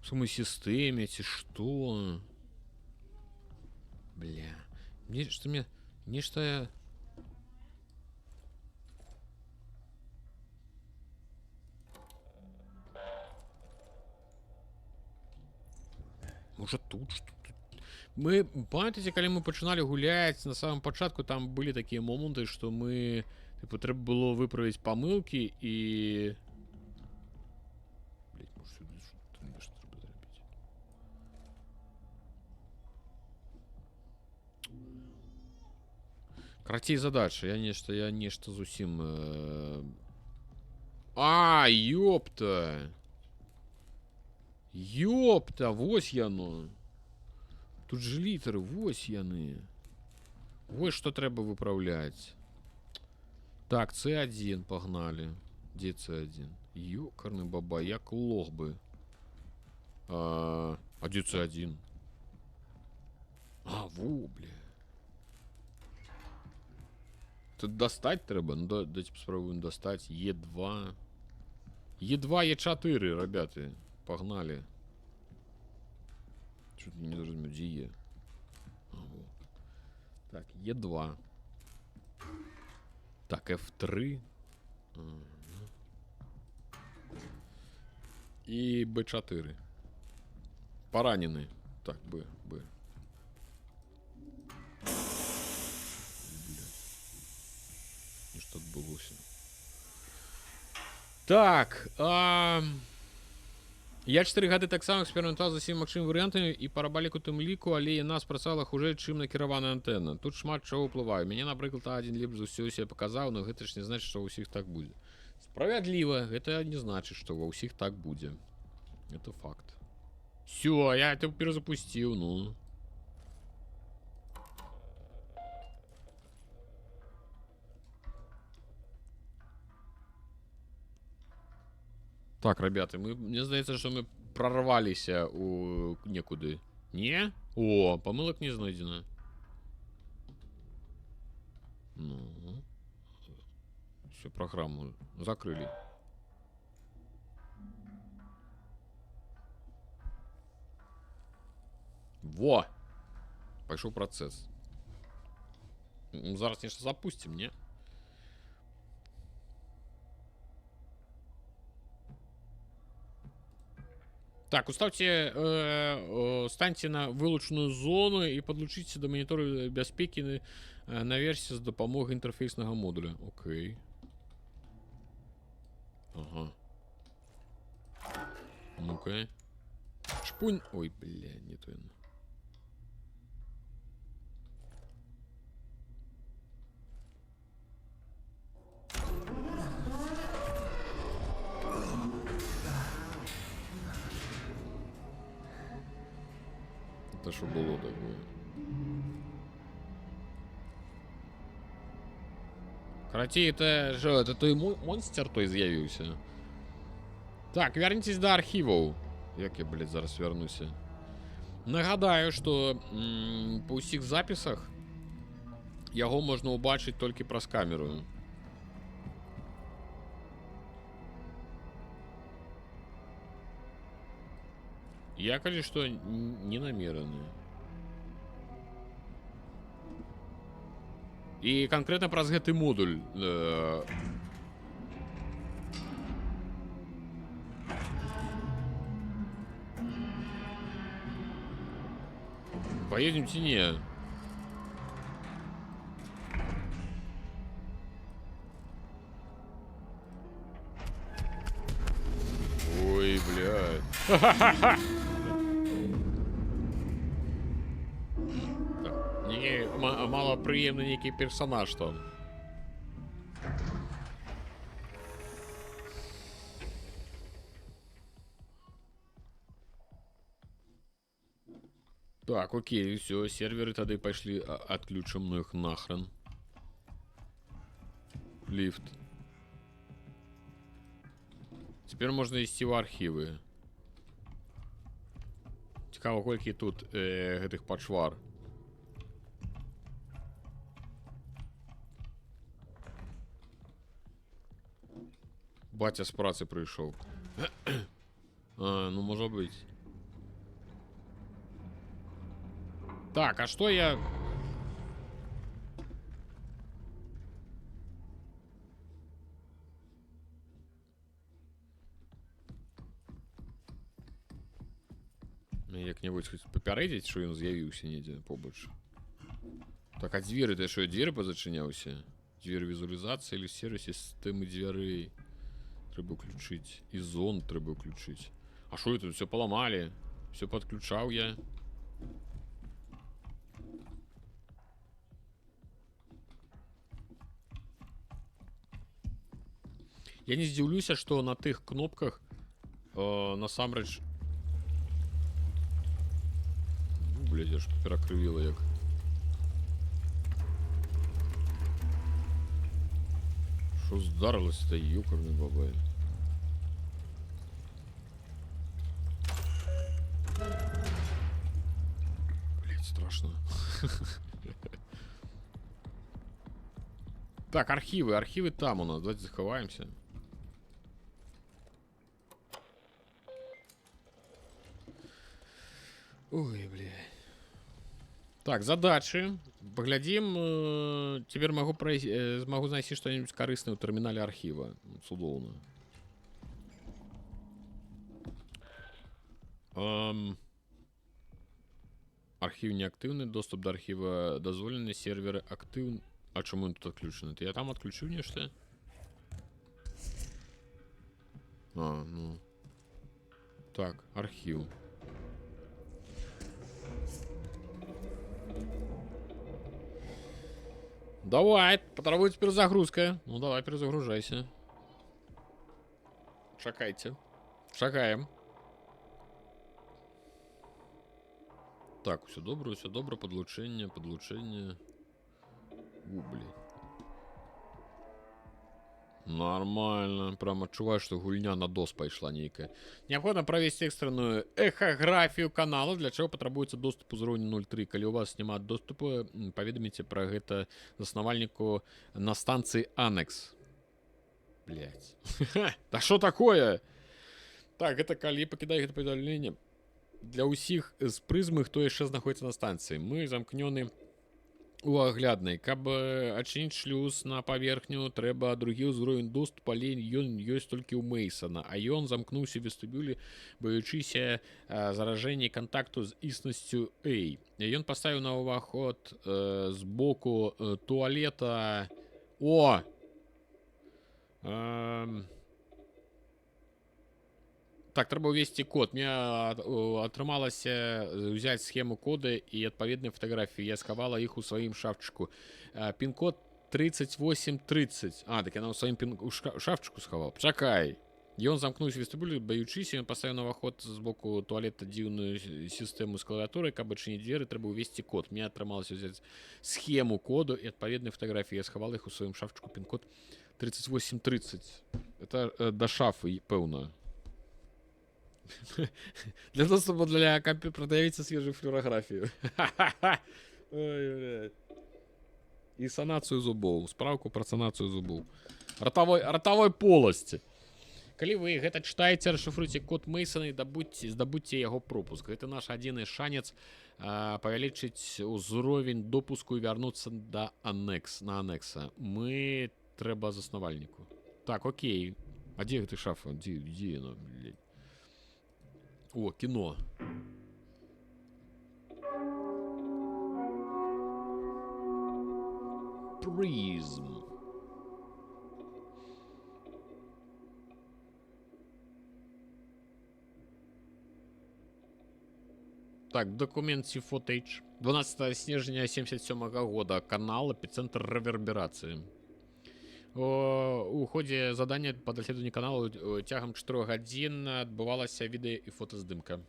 S1: в самой сістэме ці што. Бля. Нешта мне... Нешта я... Можа тут что тут? Мы, памятаеце, калі мы пачыналі гуляць на самом пачатку, там былі такія моманты, што мы, тыпу, трэба было выправіць памылкі і... Блять, можа, сюды што-то нешта трэба зрабіць. Карацей, задача. Я нешта зусім... А, ёпта! Ёпта, вось яно. Тут же літары, вось яны. Вось што трэба выпраўляць. Так, C1, погнали. Дзе C1? Ёкарны баба, як лох бы. А дзе C1? А, во, бля. Тут достать трэба? Ну, да, давайте попробуем достать. Е2. Е2, Е4, ребята. Погнали. Что-то не зразумеў, дзе Е. А, во. Так, Е2. Так, F3. Ага. І Б4. Паранены. Так, Б, Б. Блядь. Нешта адбылося. Так, я 4 гады таксама эксперыментаваў з усімі магчымымі варыянтамі і парабаліку тым ліку, але яна спрацавала хужэй, чым накіраваная антэна. Тут шмат чаго ўплывае. Мяне, напрыклад, А1 лепш за ўсё сябе паказаў, но гэта ж не значыць, што ўсіх так будзе. Справядліва, гэта не значыць, што ва ўсіх так будзе. Это факт. Всё, я это перезапустил, ну. Так, ребята, мне здаецца, што мы прорваліся у некуды. Не? О, памылак не знойдзена. Ну. Всю программу закрыли. Во! Пошел процесс. Зараз нешта запусцім, не? Так, уставьте, станьте на вылучаную зону і падлучыце да манітору бяспекі на версіі з дапамогай інтэрфейснага модуля. Окей. Ага. Ну-ка. Шпунь. Ой, бля, не то. Это что было такое? Карацей, это что, это той монстр той з'явіўся. Так, вернитесь до архіваў. Як я, блядь, зараз вярнуся? Нагадаю, что па ўсіх запісах яго можна ўбачыць толькі праз камеру. Я, калі што, не намераны. І канкрэтна праз гэты модуль. Поедем ці не? Ой, блядь. Так, не, малапрыемны нейкі персонаж там. Так, окей, все, серверы тады пошли, отключим, ну их нахрен. Лифт. Теперь можно идти в архивы. Цікаво, колькі тут гэтых пачвар. Батя з працы прыйшоў. А, ну, можа быць. Так, а что я... Мне як-небудзь хоць папярэдзіць, што ён з'явіўся недзе побач. Так, а дзверы, ты што, дзверы пазачыняўся? Дзверы візуалізацыі или сервіс сістэмы дзвярэй? Трэба ўключыць. І зон трэба ўключыць. А шо это? Все поломали. Все подключал я. Я не здзіўлюся, што на тых кнопках насамрэч... Ну, блядь, аж перакрывіла як. Шо здарылася-то, ёкарный бабай? Блядь, страшно. Так, архивы. Архивы там у нас. Давайте заховаемся. Ой, бля. Так, задачи. Поглядим. Теперь могу найти что-нибудь корыстное в терминале архива. Цудоўна. Архив неактивный, доступ до архива дозволенный, серверы активны. А чему он тут отключен? Это я там отключу нечто? А, ну. Так, архив. Давай, потребуется перезагрузка. Ну давай, перезагружайся. Чакайте. Чакаем. Так, все добро, все добро. Подлучение, подлучение. У, блин. Нормально. Прям адчуваю, что гульня на дос пайшла нейкая. Необходимо провести экстренную эхографию канала, для чего потребуется доступ узроўню 0.3. Калі у вас няма доступу, паведаміце пра гэта заснавальніку на станцыі Анекс. Блять. Да что такое? Так, гэта калі пакідай гэта паведамленне для ўсіх з прызмы, хто яшчэ знаходіцца на станцыі. Мы замкнёны У агляднай, каб адчыніць шлюз на паверхню, трэба другі ўзровень доступу, але ён ёсць толькі ў Мейсона, а ён замкнуўся ў вестыбюлі, баючыся заражэння кантакту з існасцю Эй. Ён паставіў на ўваход з боку туалета. О! Так, трэба ўвесці код. Мне атрымалася ўзяць схему кода і адпаведныя фатаграфіі. Я схавала іх у сваім шафчыку. Пін-код 3830. А, так яна ў сваім пін... у шафчыку схавала. Чакай. Ён замкнуўся ў вестыбюлі, баючыся, ён паставіў на ўваход з боку туалета дзіўную сістэму з клавіатурай, каб адчыніць дзверы, трэба ўвесці код. Мне атрымалася ўзяць схему коду і адпаведныя фатаграфіі. Я схавала іх у сваім шафчыку, пін-код 3830. Это да шафы, пэўна. Для доступа для компьютера продаете свежую флюорографию. Ой, блядь. И санацию зубов. Справку про санацию зубов. Ротовой полости. Калі вы гэта чытаеце, расшыфруйце код Мейсона і здабудьце яго пропуск. Гэта наш адзіны шанец павялічыць узровень допуску і вярнуцца да анекс, на анекса. Мы трэба заснавальніку. Так, окей. А дзе гэты шафа? Дзе яна, блядь? О, кіно. Призм. Так, документ Footage. 12 снежня 77 года. Канал «Эпицентр реверберации». У ходе задання па даследаванню каналу цягам 4 гадзін адбывалася відэа і фотаздымка.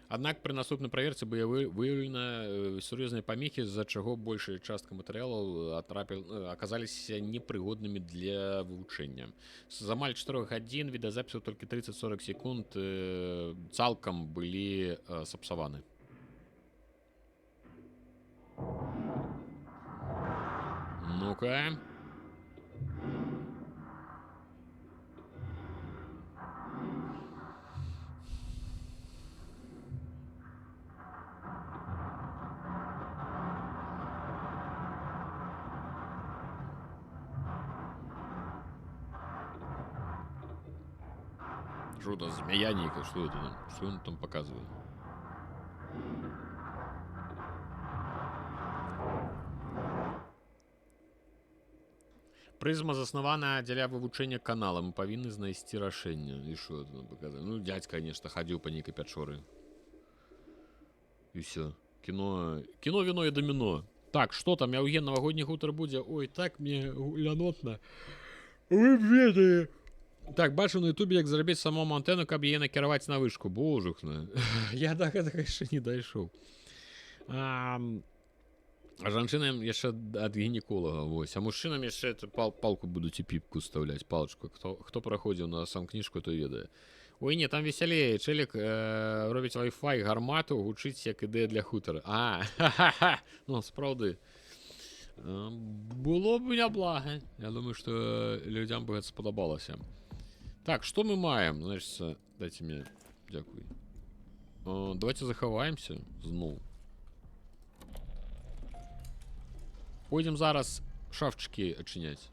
S1: Аднак пры наступнай праверцы былі выяўлена сур'ёзныя памехі, з-за чаго большая частка матэрыялаў аказаліся непрыгоднымі для вывучэння. З амаль 4 гадзін відэазапісу толькі 30-40 секунд цалкам былі сапсаваны. Ну-ка. Что это, змея некая? Что это там? Что он там показывает? Прызма заснавана дзеля вывучэння канала. Мы павінны знайсці рашэнне. І што это нам паказалі? Ну, дядька, конечно, хадзіў па нейкай пячоры. І всё. Кіно, кіно, віно і даміно. Так, што там, Яўген, навагодні хутар будзе? Ой, так мне лянотна. Вы б ведалі. Так, бачу на ютубе, як зрабіць самому антэну, каб яе накіраваць на вышку. Божухна. Я да гэтага яшчэ не дайшоў. А жанчынам яшчэ ад гінеколага, вось. А мужчынам яшчэ это палку будуць і піпку вставляць, палачку. Хто праходзіў на сам кніжку, той ведае. Ой, не, там весялей. Чэлік робіць Wi-Fi гармату, гучыць як ідэя для хутара. А, ха-ха-ха. Ну, сапраўды. Было б няблага. Я думаю, што людзям бы гэта спадабалася. Так, што мы маем? Значит, дайте мне... Дзякуй. Давайте захаваемся зноў. Пойдзем зараз шафчыкі адчыняць.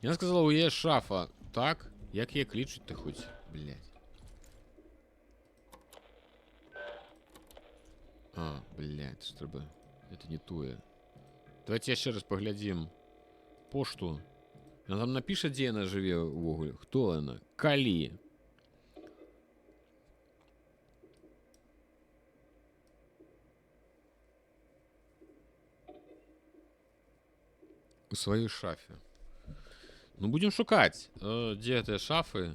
S1: Яна сказала, у яе шафа. Так? Як яе клічуць-то хоць? Блядь. А, блядь, што трэба? Это не тое. Давайте яшчэ раз паглядзім пошту. Яна там напіша, дзе яна жыве ўвогуле. Хто яна? Калі? У сваёй шафе. Ну, будем шукаць. Дзе гэтыя шафы?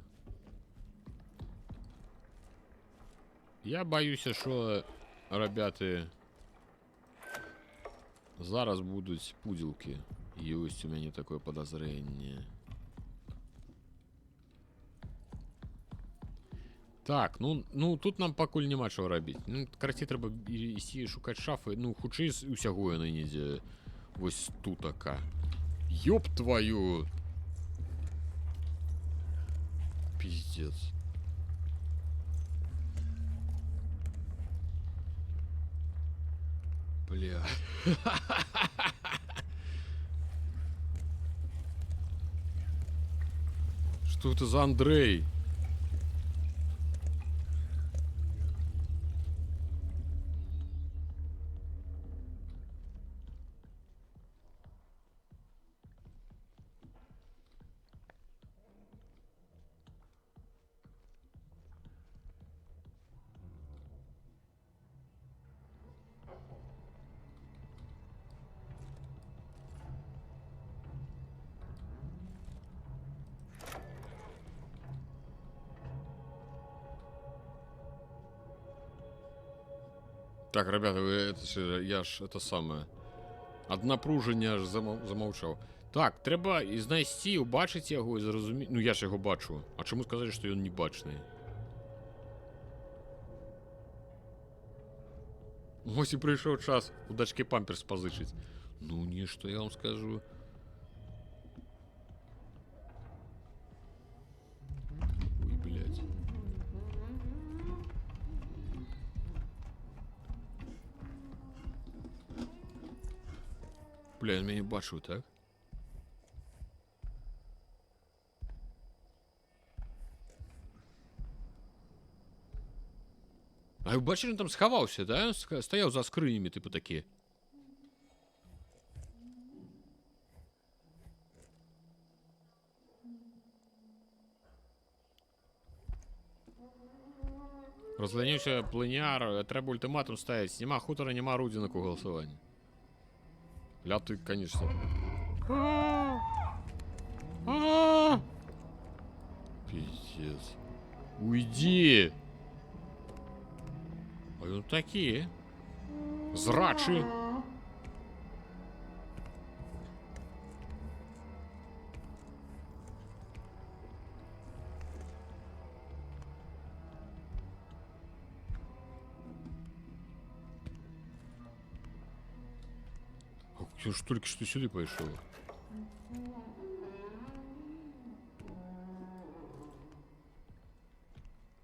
S1: Я баюся, що, ребята, зараз будуць пудзілкі. Ёсць у мяне такое подозрение. Так, ну тут нам пакуль няма чаго рабіць. Ну, карацей, трэба ісці шукаць шафы. Ну, хутчэй з усяго яны недзе вось тутака. Ёб твою! Пиздец. Бля. Что это за Андрей? Так, ребята, вы это ж, я ж это самое. Ад напружання аж замаўчаў. Так, трэба і знайсці, убачыць яго і зразумець. Ну я ж яго бачу. А чаму сказалі, што ён не бачны? Вось і прыйшоў час у дачкі памперс пазычыць. Ну нешта я вам скажу. Ой, блядь. Бля, ён мяне бачыў, так? А вы бачылі, ён там схаваўся, да? Ён стаяў за скрынямі, тыпу такі. Разлянюся плыняр, трэба ультыматум ставіць. Няма хутара, няма рудзінак у галасаванні. Ля ты, конечно. А! Пиздец. Уйди! А ён такі. Зрачы. А ён ж толькі што сюды пайшоў.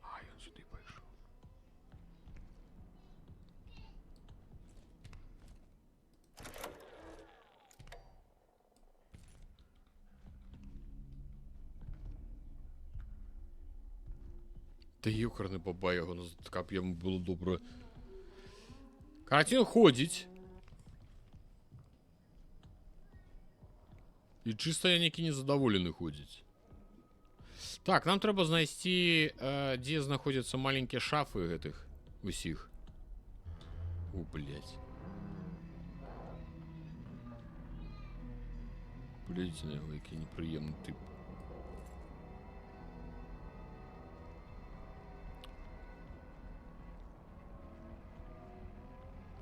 S1: А, ён сюды пайшоў. Та ёкарны бабай яго, ну, каб яму было добра. Карацей, ён ходзіць. І чыста я некі незадаволены ходзіць. Так, нам трэба знайсці, дзе знаходзяцца маленькія шафы гэтых усіх. О, блядь. Глядзіце на яго, які непрыемны тып.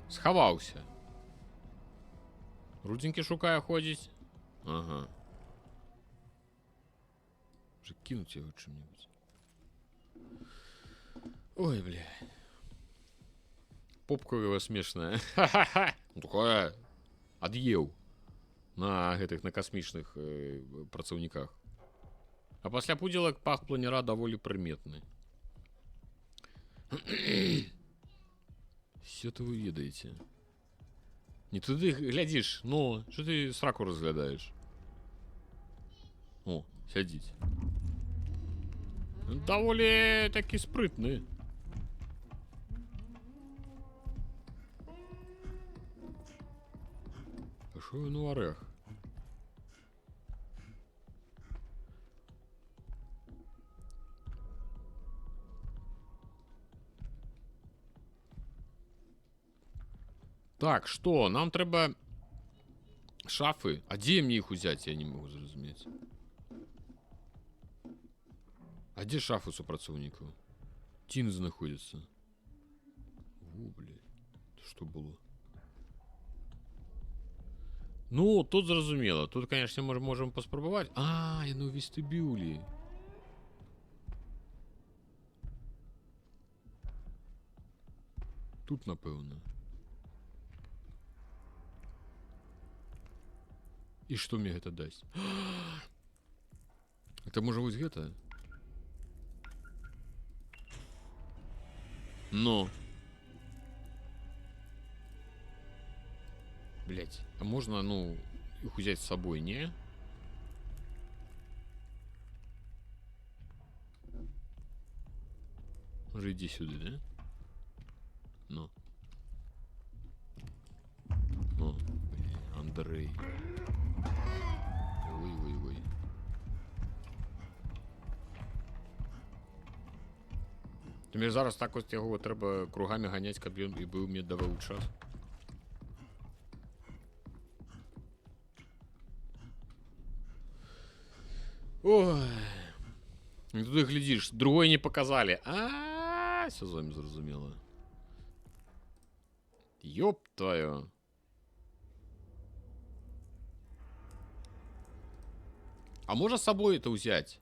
S1: Схаваўся. Рудзенькі шукае ходзіць. Ага. Уже кинуть его чем-нибудь. Ой, бля. Попка у его смешная. Ха-ха-ха. Ну, такая. Ад'еў на гэтых, на касмічных працаўніках. А пасля пудзілак пах планера даволі прыметны. Все-то вы ведаеце. Не туды глядзіш, ну, что ты сраку разглядаеш? О, сядзіць. Ён даволі такі спрытны. А шо ён у арэх? Так, што? Нам трэба шафы. А дзе мне іх узяць, я не могу зразумець. А дзе шафы супрацоўнікаў? Цін знаходзіцца. Во, блядь. Это што было? Ну, тут зразумела. Тут, конечно, мы можем паспрабаваць. А, яны ў вестыбюлі. Тут, напэўна. І што мне гэта дасць? Это можа быць гэта? Но. Блять, а можно, ну, их взять с собой, не? Уже иди сюда, да? Ну. О, блин, Андрей. Ой-ой-ой. Ти мені зараз так ось його треба кругами ганять, каб ён і быў мне даваў час. Ой. І туди глядишь, другое не показали. А, все з вами зрозуміло. Ёб твою. А можно с собой это взять?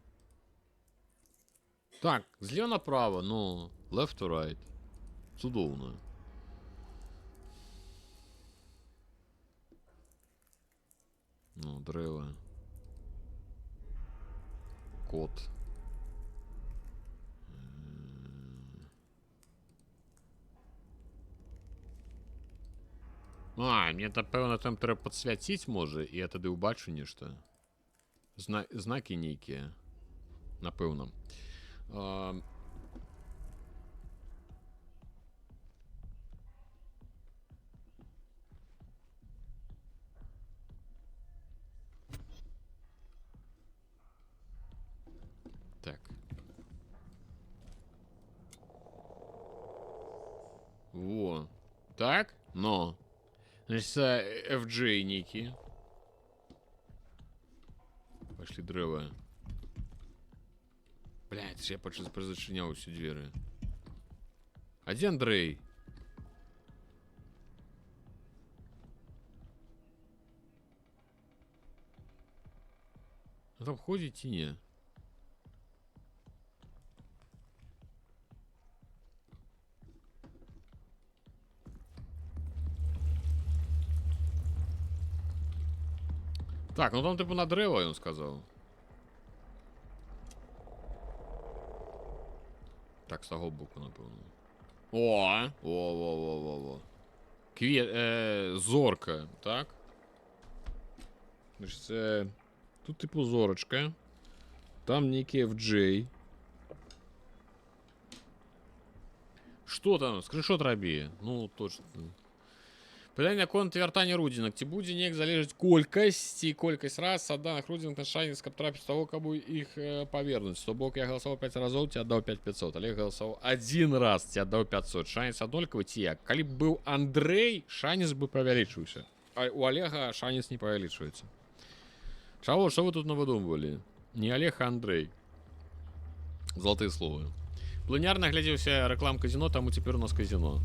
S1: Так, злева направо, ну, left to right. Цудоўна. Ну, дрэва. Кот. А, мне напэўна там трэба падсвяціць можа, і я тады ўбачу нешта. Знакі нейкія. Напэўна. Так. Во. Так? Но. Значит, FJ нейкі. Пошли дрэва. Блядь, я позачинял все двери. А где Андрей? Он там ходит и не? Так, ну там типу на древо, он сказал. Так, з того боку, напевно. О! О-о-о-о-о. Зорка, так? Значить, це. Тут, типу, зорочка. Там некий FJ. Что там? Скриншот рабі. Ну, точно. Пытанне наконт вяртання рудзінак. Ці будзе неяк залежаць колькасць ці колькасць раз адданых рудзінак на шанец, каб трапіць таго, каб іх павернуць. То бок я галасаваў 5 разоў, ці аддаў 5500. Олег галасаваў один раз, ці аддаў 500. Шанец аднолькавы ці як? Калі б быў Андрэй, шанец бы павялічыўся. А у Олега шанец не павялічваецца. Чаго, што вы тут навыдумвалі? Не Олег, а Андрэй. Залатыя словы. Плынярна глядзеўся рэклам казино, таму цяпер у нас казино.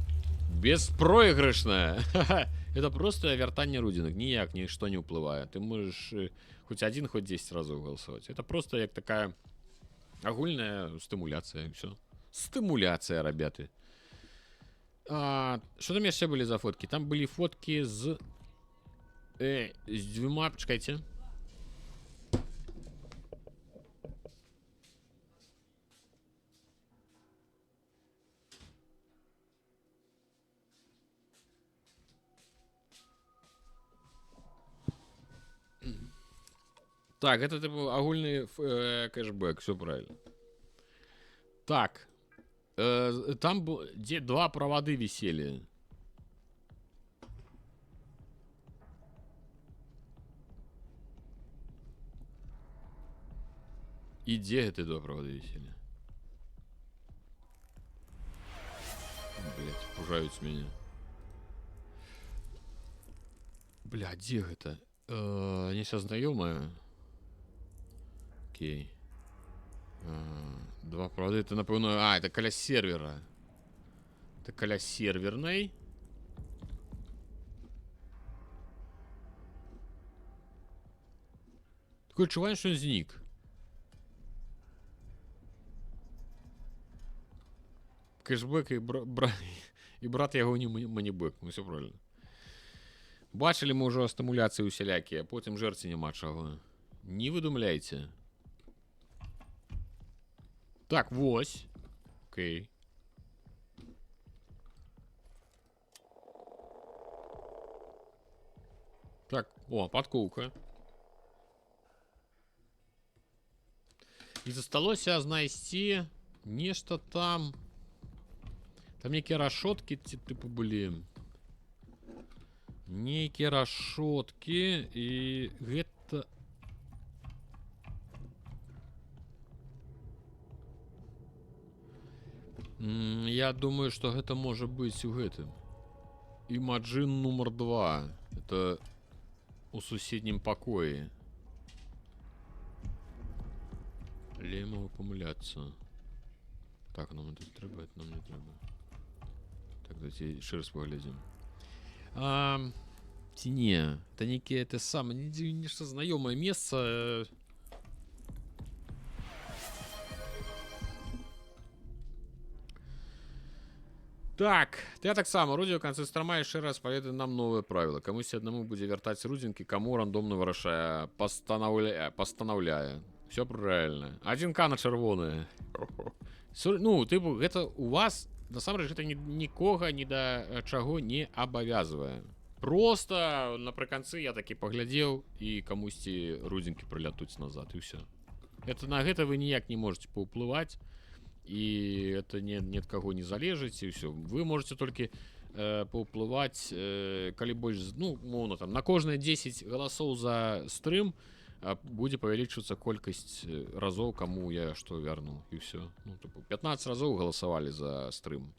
S1: Беспроигрышное. Это просто вяртанне рудзінак. Ніяк нішто не ўплывае. Ты можешь хоть один, хоть 10 разоў галасаваць. Это просто як такая агульная стымуляцыя, і всё. Стымуляцыя, ребята. А, что там яшчэ былі за фоткі? Там былі фоткі з дзвюма, чакайце. Так, это типу агульны кэшбэк, все правильно. Так. Там где два проводы висели. И где это два провода висели? Блять, пужают меня. Бля, где это? Нечто знакомое. Окей. Два провода, это напэўна. А, это каля сервера. Это каля серверной. Такое адчуванне, што ён знік. Кэшбэк і брат яго не манібэк. Ну, все правильно. Бачылі мы ўжо стымуляцыі усялякія, потым жэрці няма чаго. Не выдумляйце. Так, вось. Окей. Так, о, подкоўка. І засталося знайсці нешта там. Там нейкія рашоткі ці тыпу былі. Нейкія рашоткі, і гэта. Я думаю, што гэта можа быць у гэтым. Імаджин нумар 2. Это у суседнім пакоі. Але я могу памыляцца. Так, нам это трэба, это нам не трэба. Так, давайте яшчэ раз паглядзім. Ці не, это нейкія это самае, нешта знаёмае месца. Так, я таксама Рудзі ў канцы страма яшчэ раз паведай нам новае правіла. Камусьці аднаму будзе вяртаць рудзінкі, каму рандомна вырашае, пастанаўляе. Все правильно. 1К на чырвонае. Ну, тыпу, гэта у вас насамрэч гэта нікога ні да чаго не абавязвае. Просто напрыканцы я такі паглядзеў, і камусьці рудзінкі прылятуць назад, і ўсё. Это на гэта вы ніяк не можете паўплываць, і это ні ад каго не залежыць, і ўсё. Вы можете толькі паўплываць, калі больш, ну, умоўна, там на кожныя 10 галасоў за стрым будзе павялічвацца колькасць разоў, каму я што вярну, і ўсё. Ну, тыпу, 15 разоў галасавалі за стрым.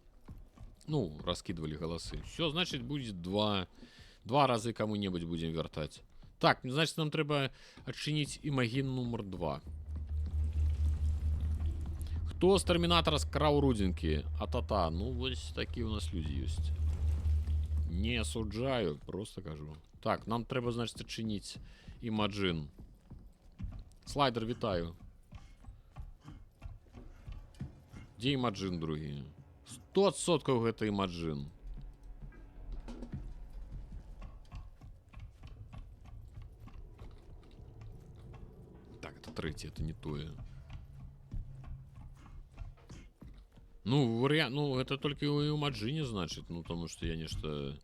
S1: Ну, раскидывали галасы. Все, значит, будет два разы кому-небудзь будем вяртаць. Так, ну, значит, нам трэба адчыніць імагін нумар 2. Хто з Тэрмінатара скраў рудзінкі? А-та-та, ну вось такія у нас людзі ёсць. Не асуджаю, просто кажу. Так, нам трэба, значит, адчыніць Імаджин. Слайдер, вітаю. Дзе Імаджин другі? 100% гэта Імаджин. Так, это трэці, это не тое. Ну, вариант, ну, это только у Имаджине, значит, ну, потому что я нешта.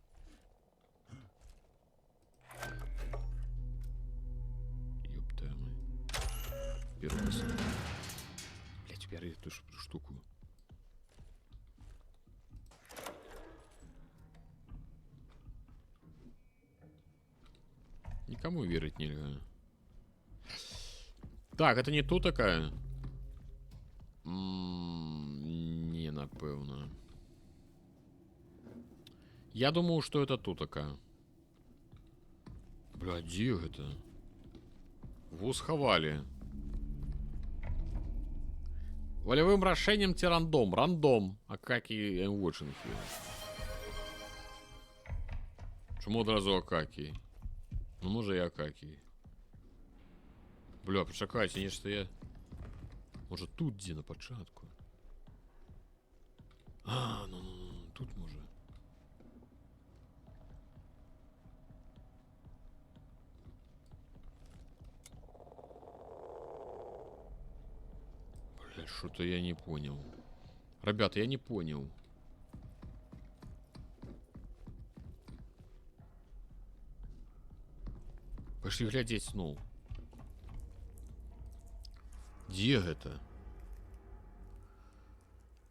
S1: Ёб твою мать. Первый раз. Блять, убери эту штуку. Никому верить нельзя. Так, это не ту такая? Не, напэўна. Я думаў, что это ту такая. Бля, дзе гэта? Во схавалі. Волевым рашэннем ці рандом? Рандом. Акакий I'm watching here. Чаму адразу Акакій? Ну, можа, і Акакій. Бля, пачакайце, нешта я. Можа, тут дзе на пачатку? А, ну, тут можа. Бля, что-то я не понял. Ребята, я не понял. Пошли глядзець, ну. Дзе гэта?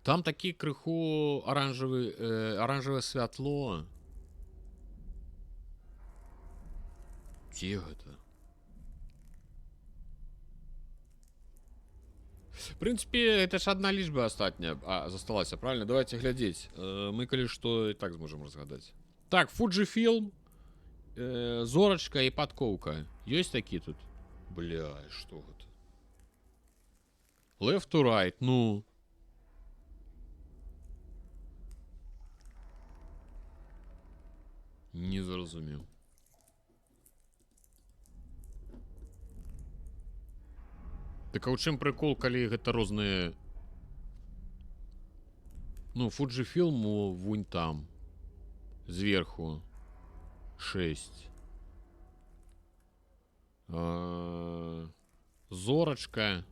S1: Там такі крыху аранжавае святло. Дзе гэта? В принципе, это ж одна лічба астатняя засталася, правильно? Давайте глядзець. Мы, калі што, і так зможам разгадаць. Так, Fujifilm, зорачка і подкоўка. Ёсць такі тут? Бля, что гэта? Left to right, ну. Не зразумеў. Так а ў чым прыкол, калі гэта розныя. Ну, Fujifilm вунь там. Зверху. 6. Зорачка.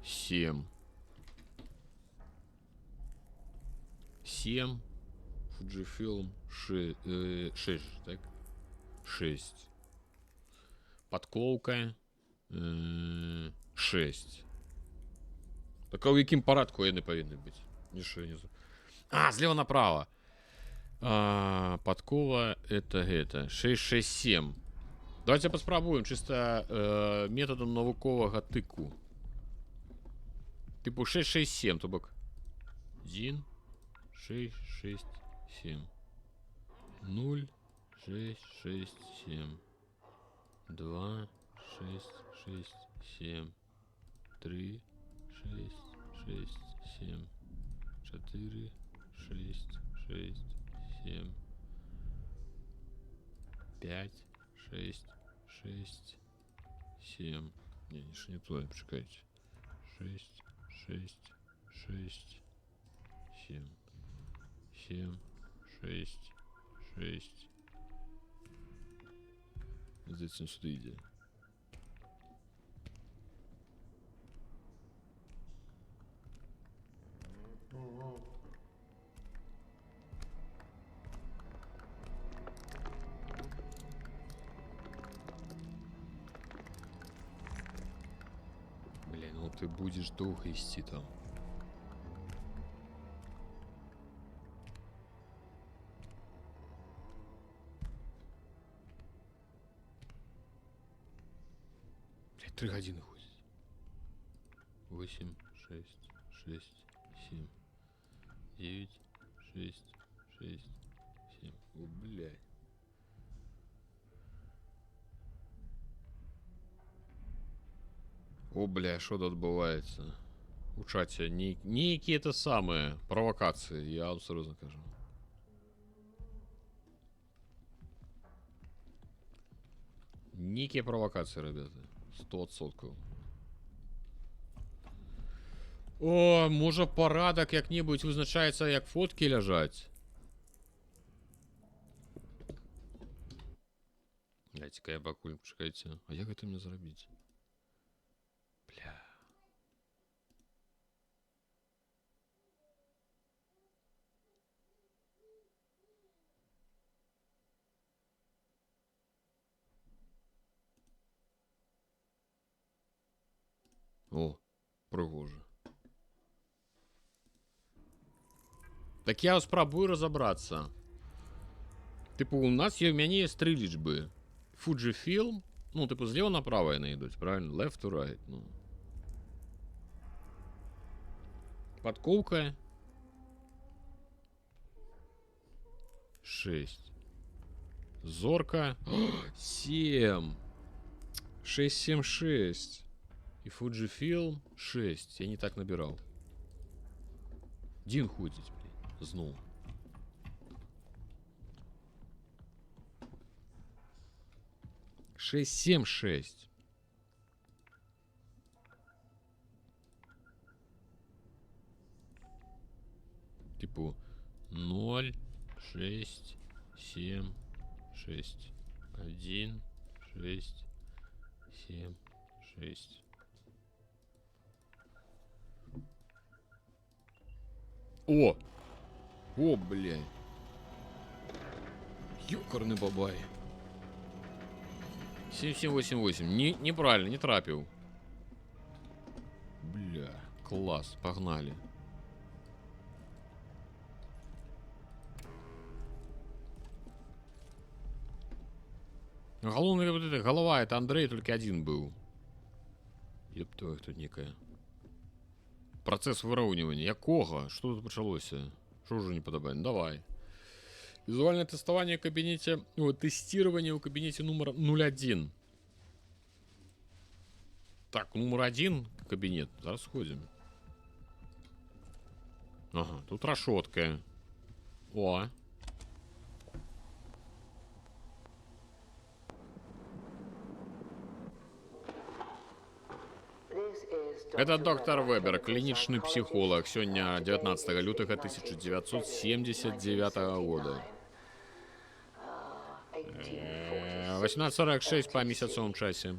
S1: 7. 7. Fujifilm 6, 6, так? 6. Подколка 6. Так а ў якім парадку яны павінны быць? Нішо не. А, злева направо. А, подкова это 6, 6, 7. Давайте паспрабуем чисто методом навуковага тыку. Тыпу 6, 6, 7, то бок 1, 6, 6, 7. 0, 6, 6, 7. 2, 6, 6, 7. 3, 6, 6, 7. 4, 6, 6, 7. 5, 6, 6, 7. Не, яшчэ не тое, пачакайце. 6, 6, 6, 7. 7, 6, 6. Здаецца, сюды ідзе. Бля, ну ты будешь долго идти там. Блядь, 3 гадзіны ходзіць. 8, 6, 6, 7, 9, 6, 6, 7. О, блядь. О, бля, што тут адбываецца? У чаце нейкія это самые правакацыі, я вам сур'ёзна кажу. Нейкія правакацыі, ребята. 100%. О, можа, парадак як-небудзь вызначаецца, як фоткі ляжаць? Дайте-ка я пакуль, пачакайце. А як гэта мне зрабіць? Бля. О, прыгожа. Так я спрабую разабрацца. Тыпу, у нас у мяне есть тры лічбы. Fujifilm, ну, тыпу, злева направо яны ідуць, правильно? Left to right, ну. Подколка. 6. Зорка. 7. 6, 7, 6. И Fujifilm 6. Я не так набирал. Дин ходзіць, блин. Зноў. 6, 7, 6. Тыпу 0, 6, 7, 6, 1, 6, 7, 6. О! О, блядь. Ёкарный бабай. 7, 7, 8, 8. Не, неправильно, не трапіў. Бля, класс, погнали. Галоўны, вот это, голова, это Андрей только один был. Ёб твою, тут некая. Працэс выроўнівання. Якога? Што тут пачалося? Што ўжо не падабае? Ну, давай. Визуальное тестование в кабинете. О, тестирование в кабинете номер 01. Так, номер один кабинет. Зараз сходим. Ага, тут рашотка. О. Это доктор Вебер, клінічны псіхолаг. Сёння 19 лютага 1979 года. 18:46 па месяцовым часе.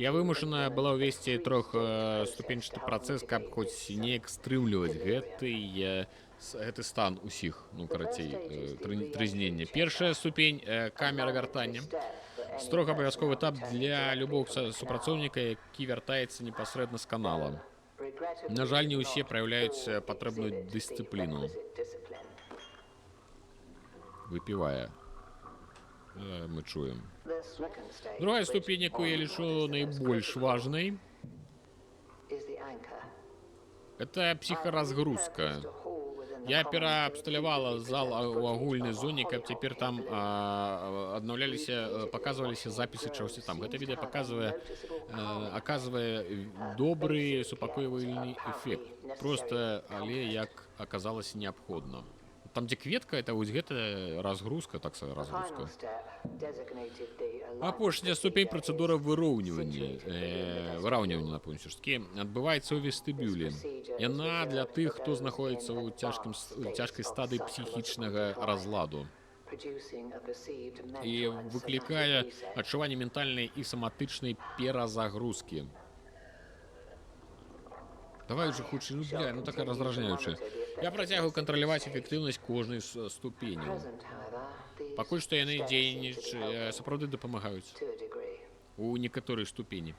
S1: Я вымушана была ўвесці трохступеньчаты працэс, каб хоць неяк стрымліваць гэты стан усіх, ну, карацей, трызнення. Першая ступень — камера вяртання. Строга абавязковы этап для любога супрацоўніка, які вяртаецца непасрэдна з канала. На жаль, не ўсе праяўляюць патрэбную дысцыпліну. Выпівае. Мы чуем. Другая ступень, якую я лічу найбольш важнай, это псіхаразгрузка. Я пераабсталявала зал у агульнай зоне, каб цяпер там аднаўляліся, паказваліся запісы чагосьці там. Гэта відэа аказвае добры супакойвальны эфект. Просто, але як аказалася, неабходна. Там, дзе кветка, это вось гэта разгрузка, так сказать, разгрузка. Апошняя ступень — працэдура выраўнівання, напэўна, ўсё ж такі, адбываецца ў вестыбюлі. Яна для тых, хто знаходзіцца ў цяжкай стадыі псіхічнага разладу і выклікае адчуванне ментальнай і саматычнай перазагрузкі. Давай уже хутчэй, ну бля, ну такая раздражняючая. Я працягваю кантраляваць эфектыўнасць кожнай з ступеняў. Пакуль што яны сапраўды дапамагаюць у некаторай ступені.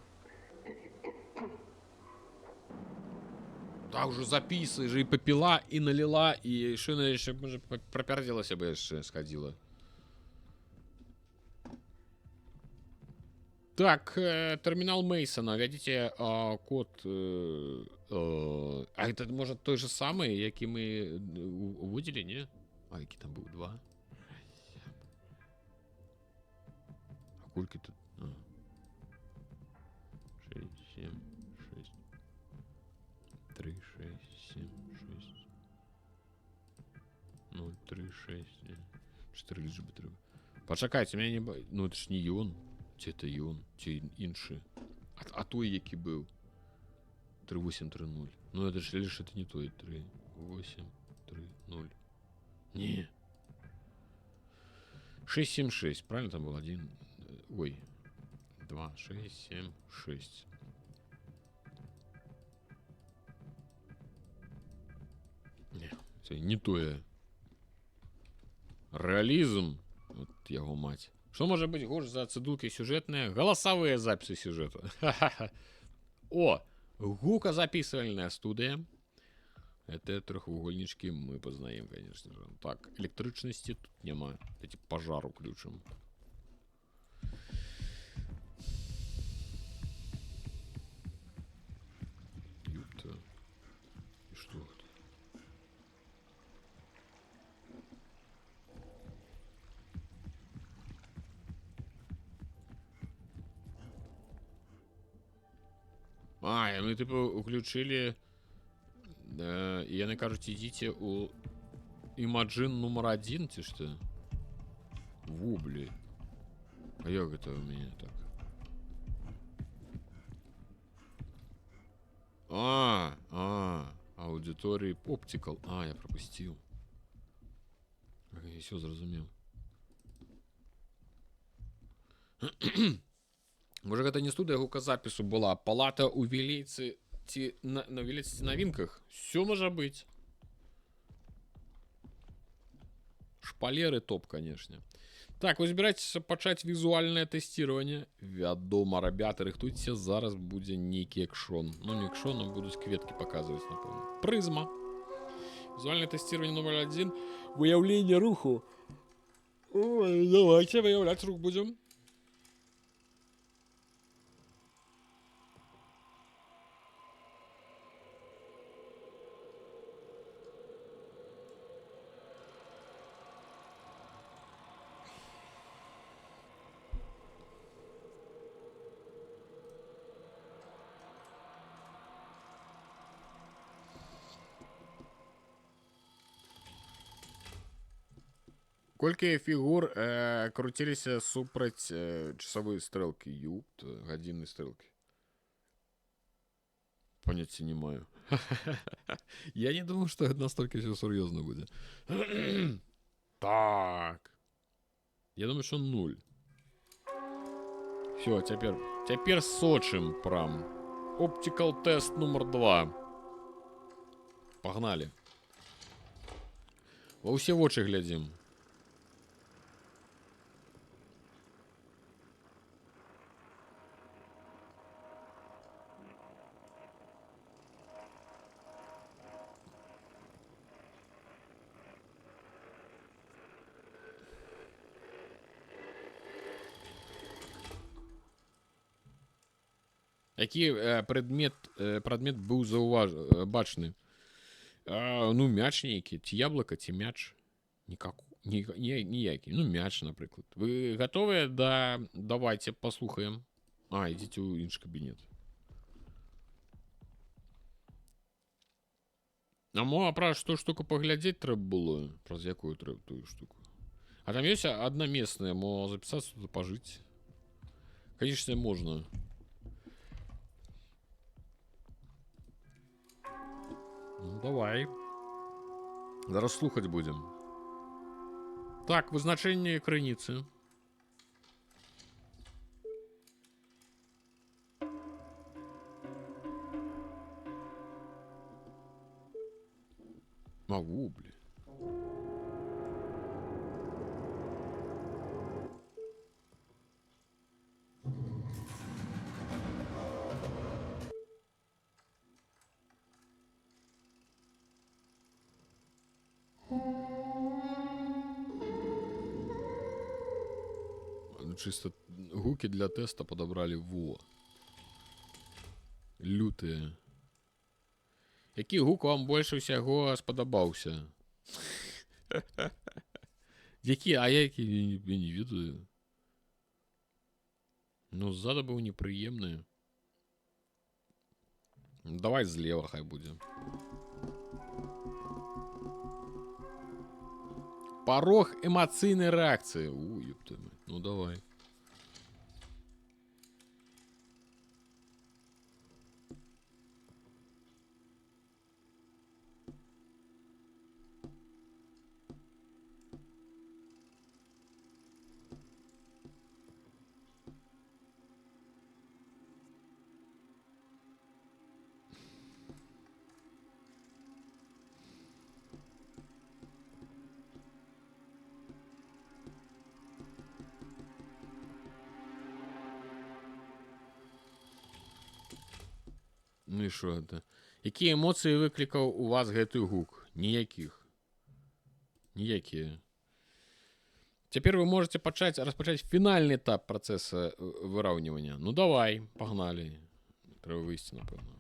S1: Да, уже записы же и попила, и налила, и еще, она еще, может, пропярдзелася бы яшчэ сходила. Так, терминал Мейсона. Введите код. А это, может, той же самый, які мы уводили, не? А, які там быў? Два? А колькі тут? А. 6, 7, 6. 3, 6, 7, 6. 0, 3, 6. 4 лічбы трэба. Пачакайце, у меня не... Ну, это ж не ён. Ці это ён, ці іншы. А той, які быў. 3, 8, 3, 0. Ну, это ж лишь это не той. 3, 8, 3, 0. Не. 6, 7, 6. Правильно там был? 1. Ой. 2, 6, 7, 6. Не, це не тое. Рэалізм. Вот яго мать. Што можа быць горш за цыдулкі сюжэтныя? Галасавыя запісы сюжэту. Ха-ха-ха. О, гуказапісвальная студыя. Это трохвугольнички мы познаем, конечно же. Так, электрычнасці тут няма. Давайте пожар уключим. Ёпта. И что это? А, мы типа уключили. Да, і яны кажуць, ідзіце у Imagine нумар один, ці што? Во, блядь. А як гэта у мяне так? А, аудитории Optical. А, я пропустил. Я все зразумеў. Можа, гэта не студыя гуказапісу была, а палата ў Вілейцы ці на Вілейцы ці навінках. Все можа быць. Шпалеры топ, конечно. Так, вы збіраецеся пачаць візуальнае тэсціраванне? Вядома, ребята, рыхтуйцеся, зараз будзе нейкі экшон. Ну, не экшон, а будуць кветкі паказваць, напэўна. Прызма. Візуальнае тэсціраванне номер один. Выяўленне руху. Ой, давайте выяўляць рух будзем. Колькі фігур круціліся супраць часавой стрэлкі, ёпт, гадзіннай стрэлкі? Паняцця не маю. Я не думаў, што гэта настолькі всё сур'ёзна будзе. Так. Я думаю, што нуль. Всё, цяпер Цяпер сочым прям. Оптикал тест нумар 2. Погнали. Ва ўсе вочы глядзім. Які прадмет быў бачны? Ну, мяч нейкі, ці яблыка, ці мяч. Ніякі. Ну, мяч, напрыклад. Вы гатовыя да... Давайте паслухаем. А, ідзіце ў іншы кабінет. А мо, а пра што штуку паглядзець трэба было? Праз якую трэба тую штуку? А там ёсць аднамесная, мо запісацца туды пажыць? Конечно, можна. Ну, давай. Зараз слухаць будзем. Так, вызначэнне крыніцы. Могу, блин. Чисто гукі для теста подобрали во. Лютые. Які гук вам больше усяго спадабаўся? Які, а я які я не ведаю. Ну, ззаду быў непрыемны. Давай злева хай будзе. Порог эмоцыйнай рэакцыі. У, ёпта мать. Ну давай. Ну і що это? Якія эмоцыі выклікаў у вас гэты гук? Ніякіх. Ніякія. Цяпер вы можете распачаць фінальны этап працэса выраўнівання. Ну давай, погнали. Трэба выйсці, напэўна.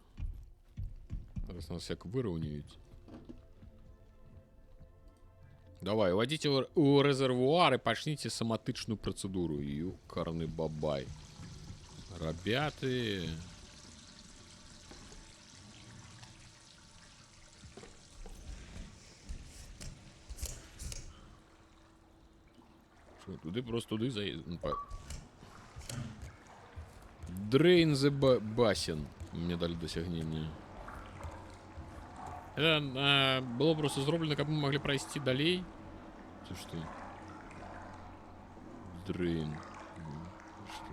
S1: Зараз нас як выраўнююць. Давай, уводите у рэзервуар і пачніце саматычную працэдуру. Юкарны бабай. Рабяты. Що, туди просто туди ну, Drain the basin. Мне дали досягнення. Это было просто зроблена, каб мы могли пройти далей. Это что? Drain. Что?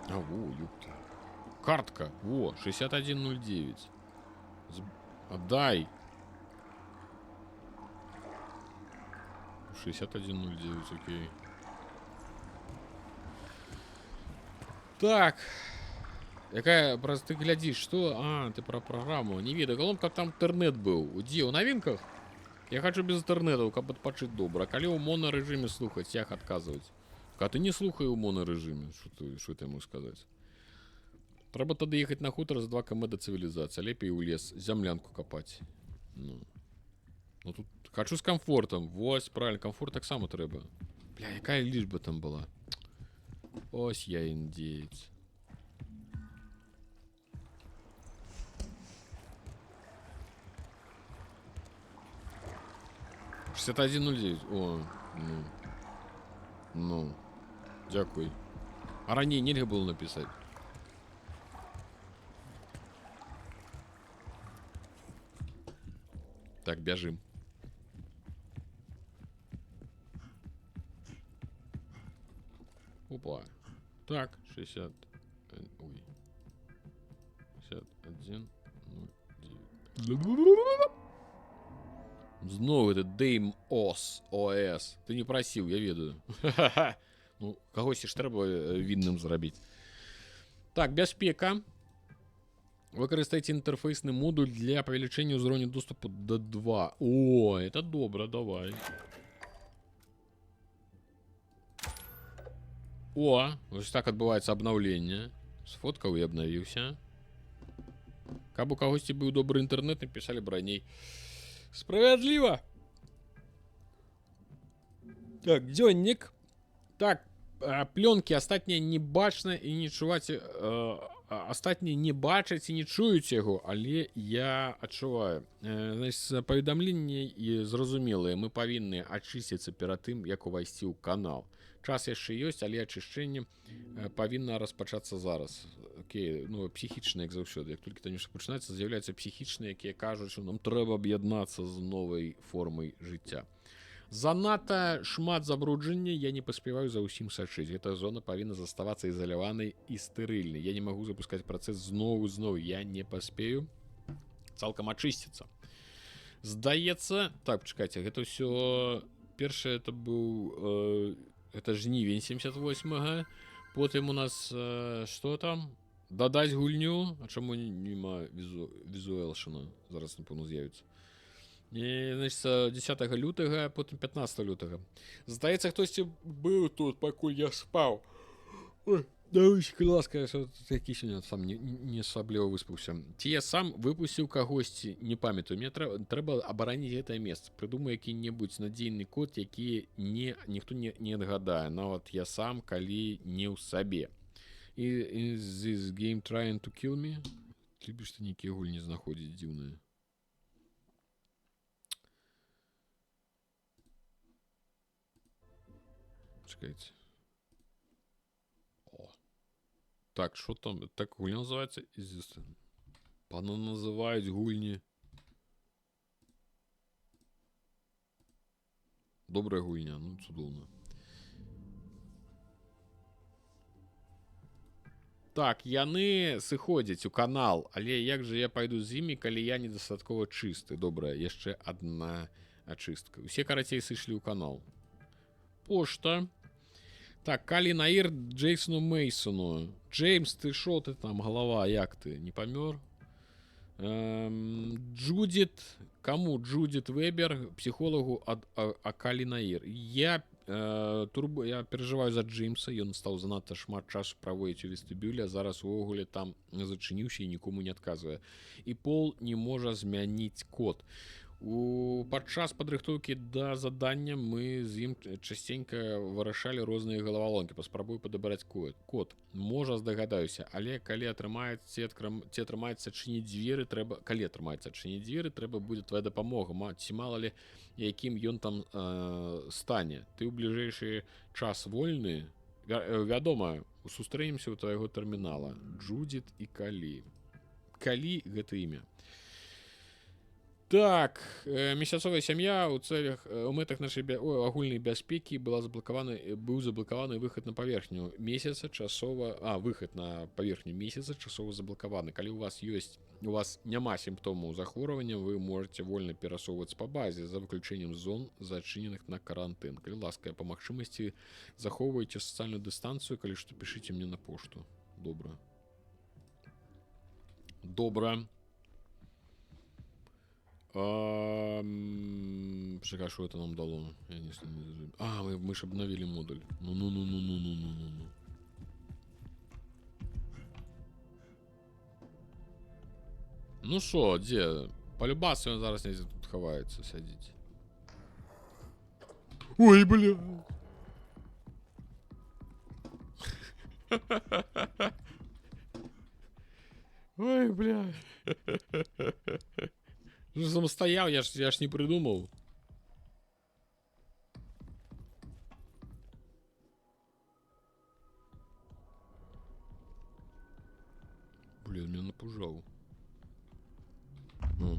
S1: А, во, ёпта. Картка. Во, 61.09. Отдай. 61.09, окей. Так. Якая, просто ты глядзіш, что? А, ты про программу. Не ведаю. Галоўна, каб там інтэрнэт быў. Дзе, у навінках? Я хочу без інтэрнэту, каб адпачыць добра. Калі ў монарэжыме слухаць, як адказваць? А ты не слухай у монарэжыме, што ты яму сказаць? Трэба тады ехаць на хутар за 2 км да цывілізацыі, лепей у лес зямлянку капаць. Ну. Ну тут хочу з комфортом. Вось, правильно, комфорт таксама трэба. Бля, якая лічба там была? Ось я індзеец. 61.09. О, ну. Ну. Дзякуй. А раней нельга было написать. Так, бяжым. Опа. Так, 60. Ой. 61, 09. Зноў это Дейм Ос ОС. Ты не прасіў, я ведаю. Ну, кагосьці ж трэба вінным зрабіць. Так, бяспека. Выкарыстайце інтэрфейсны модуль для павелічэння ўзроўню доступу до 2. О, это добра, давай. О, вось так адбываецца абнаўленне. Сфоткаў і абнавіўся. Каб у кагосьці быў добры інтэрнэт, напісалі б раней. Справядліва. Так, дзённік. Так, плёнкі астатнія не бачна і не чуваць, астатнія не бачаць і не чуюць яго, але я адчуваю. Значит, паведамленне і зразумелае, мы павінны ачысціцца перад тым, як увайсці ў канал. Час яшчэ ёсць, але ачышчэнне павінна распачацца зараз. Окей, ну, псіхічна, як заўсёды. Як толькі там нешта пачынаецца, з'яўляюцца псіхічныя, якія кажуць, што нам трэба аб'яднацца з новай формай жыцця. Занадта шмат забруджання, я не паспяваю за ўсім сачыць. Гэта зона павінна заставацца ізаляванай і стэрыльнай. Я не магу запускаць працэс зноў і зноў, я не паспею цалкам ачысціцца. Здаецца, так, чакайце, гэта ўсё першае это быў это жнівень 78-га. Потым у нас что там? Дадаць гульню, а чаму няма візуэлшана? Зараз, напэўна, з'явіцца. І, значит, 10 лютага, потым 15 лютага. Здаецца, хтосьці быў тут, пакуль я спаў. Ой, даруйце, калі ласка, я такі сёння сам не асабліва выспаўся. Ці я сам выпусціў кагосьці, не памятаю. Мне трэба абараніць гэтае месца. Прыдумаю які-небудзь надзейны код, які ніхто не адгадае. Нават я сам, калі не ў сабе. І is this game trying to kill me? Любіш ты нейкія гульні знаходзіць дзіўныя. Чакайце. О. Так, что там? Так гульня называется? Пана называюць гульні. Добрая гульня, ну цудоўна. Так, яны сыходзяць у канал, але як жа я пайду з імі, калі я недастаткова чысты? Добра, яшчэ адна ачыстка. Усе, карацей, сышлі ў канал. Пошта. Так, Калі Наір Джейсону Мейсону. Джеймс, ты шо ты там, голова, як ты? Не памёр? Джудит, кому? Джудит Вебер, психологу ад Акалі Наір. Я перажываю за Джеймса, ён стаў занадта шмат часу праводзіць у вестыбюлі, а зараз увогуле там зачыніўся і нікому не адказвае. І Пол не можа змяніць код. Падчас падрыхтоўкі да задання мы з ім часценька вырашалі розныя галаваломкі. Паспрабую падабраць код. Можа, здагадаюся, але калі атрымаецца, ці атрымаецца адчыніць дзверы, трэба, калі атрымаецца адчыніць дзверы, трэба будзе твоя дапамога. Ці мала ли, якім ён там стане. Ты ў бліжэйшы час вольны? Вядома, сустрэнемся ў твайго тэрмінала. Джудит і Калі. Калі гэта імя. Так, месяцовая сям'я у цэлях, у мэтах нашай агульнай бяспекі была заблакаваны, быў заблакаваны выхад на паверхню месяца часова, выхад на паверхню месяца часова заблакаваны. Калі у вас ёсць, у вас няма сімптомаў захворвання, вы можете вольна перасоўвацца па базе за выключэннем зон, зачыненых на карантын. Калі ласка, па магчымасці захоўвайце сацыяльную дыстанцыю, калі што, пішыце мне на пошту. Добра. Добра. Чакай, что это нам дало? Я не зразумеў. А, мы ж обновили модуль. Ну-ну-ну-ну-ну-ну-ну-ну. Ну шо, дзе? Полюбас ён зараз недзе тут хаваецца, сядзіць. Ой, бля. Ой, бля. Ну, сам стоял, я ж не придумал. Блин, меня напужал. Ну.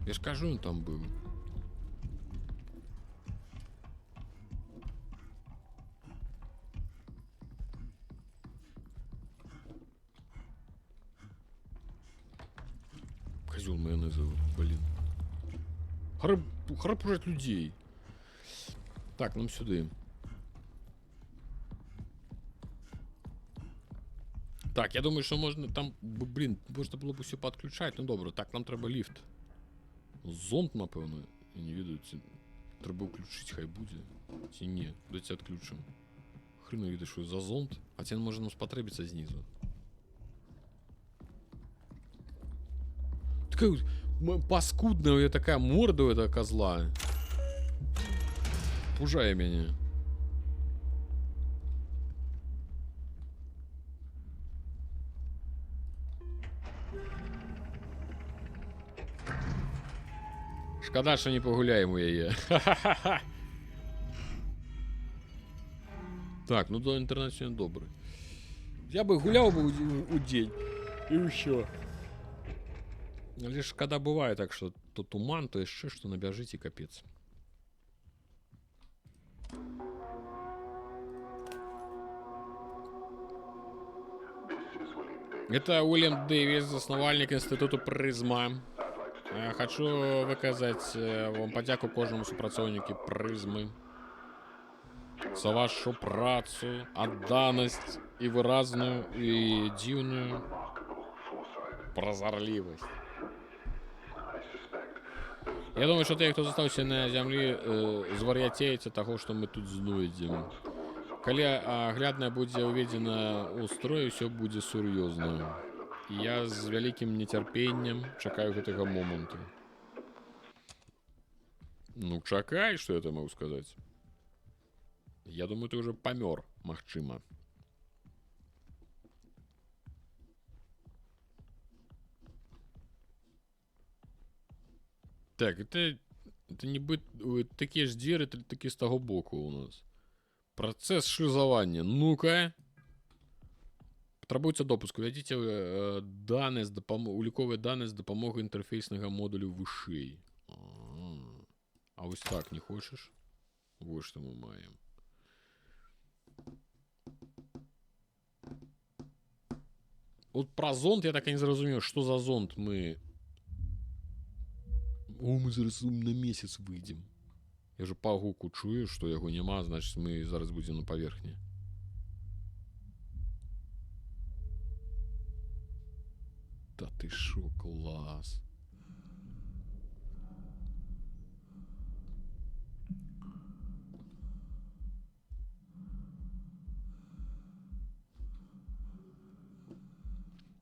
S1: Я ж кажу, ён там быў. Козел майонезовый, блин. Хара пужать людей. Так, нам сюды. Так, я думаю, что можно там, блин, можна было б усё падключаць. Ну добра, так, нам трэба ліфт. Зонд, напэўна, я не ведаю, ці трэба ўключыць, хай будзе. Ці не, давайте адключым. Хрена ведаю, што за зонд. Хаця ён можа нам спатрэбіцца знізу. Такая паскудная такая морда у этого козла. Пужае мяне. Шкада, што не пагуляем у яе. Ха-ха-ха. Так, ну да, інтэрнэт сёння добры. Я бы гуляў бы у дзень і ўсё. Але ж шкада, бывае так, што то туман, то яшчэ што набяжыць, і капец. Это Уильям Дэвис, заснавальнік інстытуту Прызма. Хачу выказаць вам падзяку, кожнаму супрацоўніку Прызмы, за вашу працу, адданасць і выразную і дзіўную празарлівасць. Я думаю, што тыя, хто застаўся на зямлі, звар'яцеюць ад таго, што мы тут знойдзем. Калі аглядная будзе ўведзена ў строй, усё будзе сур'ёзна. І я з вялікім нецярпеннем чакаю гэтага моманту. Ну, чакай, што я там могу сказаць. Я думаю, ты уже памёр, магчыма. Так, это нібы такія ж дзверы, такі з таго боку у нас. Працэс шлюзавання. Ну-ка. Патрабуецца допуск. Увядзіце даныя з дапамо... уліковыя даныя з дапамогай інтэрфейснага модулю вышэй. А вось так не хочаш? Вось што мы маем. Вот пра зонд я так і не зразумеў, што за зонд мы. О, мы зараз на месяц выйдзем. Я же па гуку чую, што яго няма, значыць, мы зараз будзем на паверхні. Та ты шо, клас.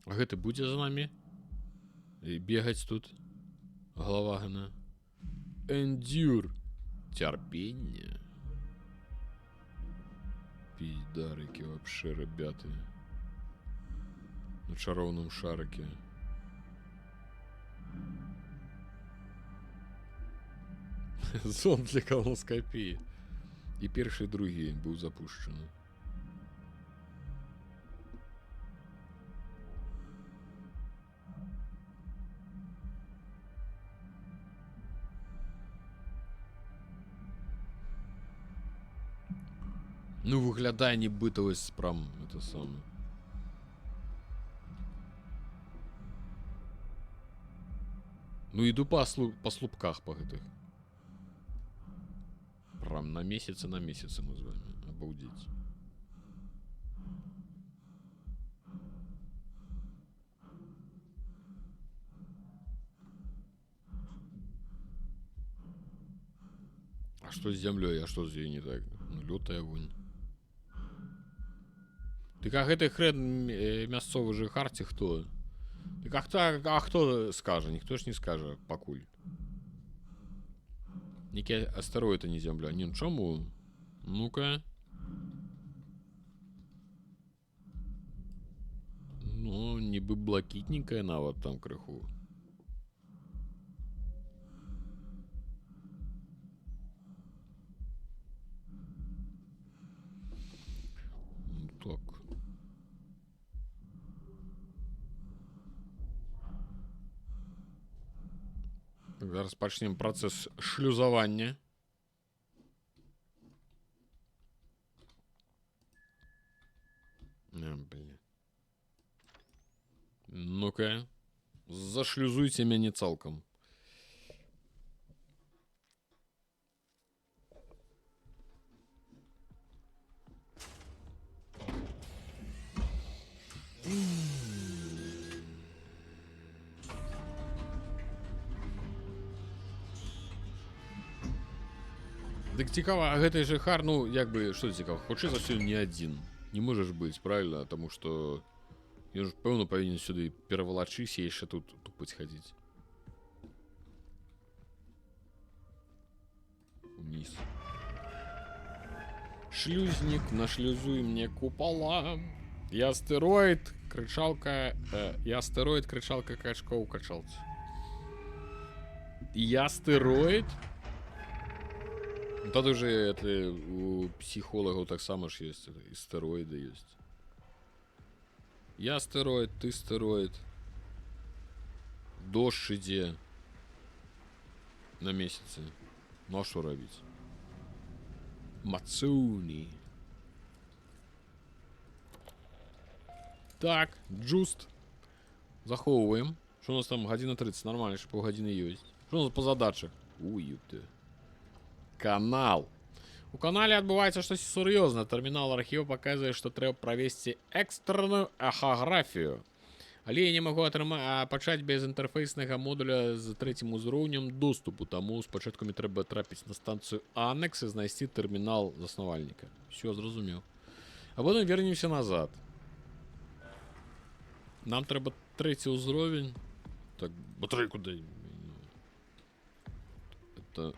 S1: А гэты будзе за нами і бегаць тут? Голова гна. Endure. Терпение. Пиздарики вообще, ребята. На чароўным шарыке. Зонд для колоноскопии. І першы, і другі быў запушчаны. Ну, выглядае нібыта вось прям это самое. Ну, іду па слупках па гэтых. Прям на месяцы мы з вами. Обалдеть. А что с землей? А что с ней не так? Ну, лютая вонь. Дык а гэты хрен мясцовы жыхар ці хто? Дык а хто скажа? Ніхто ж не скажа пакуль. Нейкі астэроід, а не зямля. Не, ну чаму? Ну-ка. Ну, нібы блакітненькая нават там крыху. Ну, так. Зараз пачнем працэс шлюзавання. А, бля. Ну-ка. Зашлюзуйце мяне цалкам. Дык цікава, а гэты жыхар, ну, як бы, што цікава, хутчэй за ўсё не адзін. Не можа ж быць, правильно, таму што ён ж пэўна павінен сюды перавалачыся і яшчэ тут тупаць хадзіць. Уніз. Шлюзник, нашлюзуй мне купола. Я астэроид, крычалка, я астэроид, крычалка качкоў качалцы. Я астэроид? Ну, тады уже это, у психологаў таксама ж есть, это, і стэроиды есть. Я астэроид, ты стэроид. Дождж ідзе на месяцы. Ну а што рабіць? Мацуні. Так, джуст. Захоўваем. Что у нас там? Гадзіна 30. Нормально, еще паўгадзіны ёсць. Что у нас по задачах? Уй, ёпты. Канал. У канале адбываецца штось сур'ёзна. Тэрмінал архіва паказвае, што трэба правесці экстранную эхаграфію. Але я не магу пачаць без інтэрфейснага модуля з трэцім узроўнем доступу, таму спачатку мне трэба трапіць на станцыю Анекс і знайсці тэрмінал заснавальніка. Всё, зразумеў. А потым вернемся назад. Нам трэба трэці ўзровень. Так, батарейку дай. Это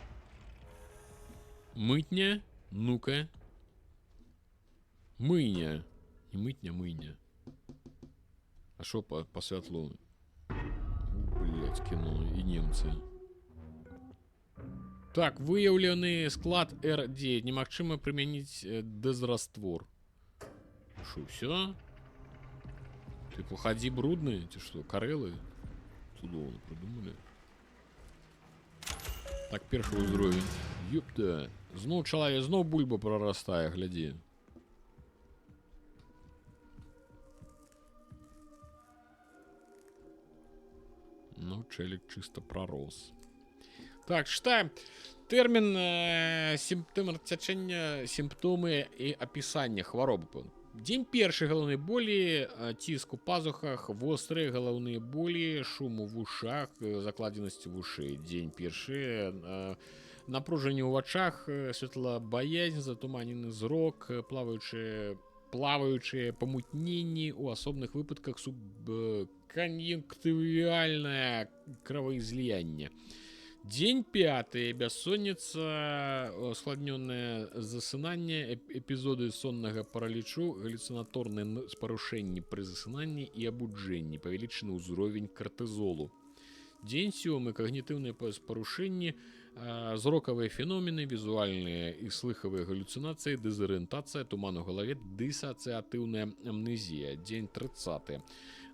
S1: мытня. Ну-ка. Мыня. Не мытня, мыня. А шо по святлу? Блять, кино. И немцы. Так, выяўлены склад R9. Немагчыма прымяніць дезраствор. Шо, всё? Типу, хадзі брудны, ці што, карэлы? Цудоўна придумали. Так, першы ўзровень. Ёпта. Зноў чалавек, зноў бульба прарастае, глядзі. Ну, челик чисто пророс. Так, читаем. Тэрмін сімптом цячэння, сімптомы і апісанне хваробы. Пэўна. Дзень першы: галаўныя болі, ціск у пазухах, вострыя галаўныя болі, шум у вушах, закладзенасць вушэй. Дзень першы, напружанне ў вачах, светлабаязнь, затуманены зрок, плаваючыя памутненні, у асобных выпадках субкан'юнктывальнае кровоизлияние. Дзень пяты: бяссонніца, ускладнёнае засынанне, эпізоды соннага паралічу, галюцынаторныя парушэнні пры засынанні і абуджэнні, павялічаны ўзровень картызолу. Дзень сёмы: кагнітыўныя парушэнні, зрокавыя феномены, візуальныя і слыхавыя галюцынацыі, дэзарыентацыя, туман у галаве, дысацыятыўная амнезія. Дзень 30.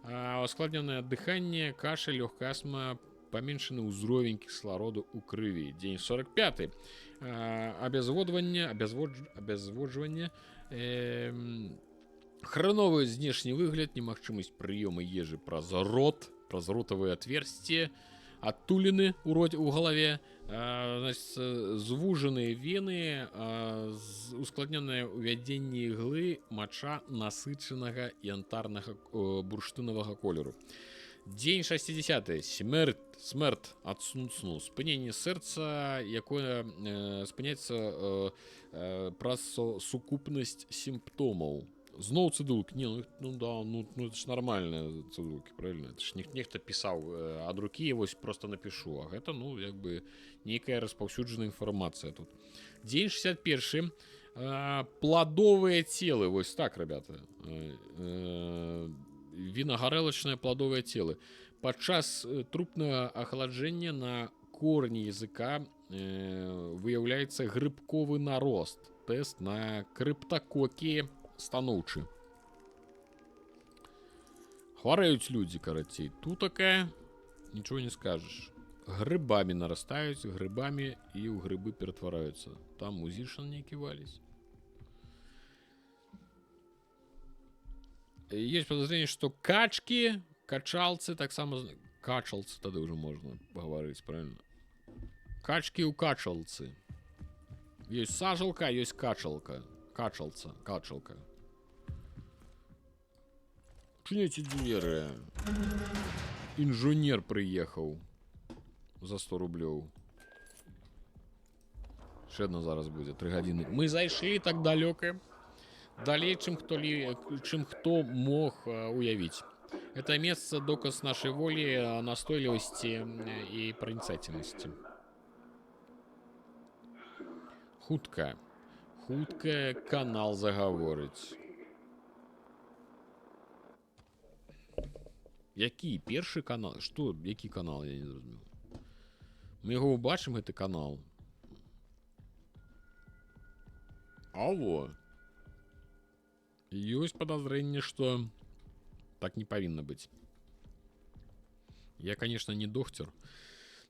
S1: Ускладнёнае дыханне, кашаль, лёгкая астма, паменшаны ўзровень кіслароду ў крыві. Дзень 45. Абязводванне, абязводжванне, хреновы знешні выгляд, немагчымасць прыёма ежы праз рот, праз ротавае отверстие, адтуліны ў роце, у галаве, значит, звужаныя вены, ускладнёнае ўвядзенне іглы, мача насычанага янтарнага бурштынавага колеру. Дзень 60. Смерть, смерть ад сну, спыненне сэрца, якое спыняецца праз сукупнасць сімптомаў. Зноў цыдулкі. Не, ну да, ну это ж нормально, цыдулкі, правильно? Это ж нехта пісаў ад рукі, вось просто напишу. А гэта, ну, як бы нейкая распаўсюджаная інфармацыя тут. Дзень 61. Пладовыя целы. Вось так, ребята. Вінагарэлачныя пладовыя целы. Падчас трупнага ахаладжэння на корні языка выяўляецца грыбковы нарост. Тэст на крыптакокі станоўчы. Хварэюць людзі, карацей. Тут такая, нічого не скажешь. Грыбамі нарастаюць, грыбамі і ў грыбы ператвараюцца. Там музішан нейкі валіць. Есть подозрение, что качки, качалцы, таксама качалцы тады ўжо можна пагаварыць, правильно? Качки ў качалцы. Есть сажалка, есть качалка. Качалца, качалка. Чыняйце дзверы. Інжынер прыехаў за 100 рублёў. Яшчэ адна зараз будзе, 3 гадзіны. Мы зайшлі так далёка. Далей, чым хто мог уявіць. Это месца доказ нашай волі, настойлівасці і проницательности. Хутка. Хутка канал загаворыць. Які першы канал? Што, які канал, я не зразумеў. Мы яго ўбачым, гэты канал. Алло. Ёсць подозрение, что так не павінна быць. Я, конечно, не доктор.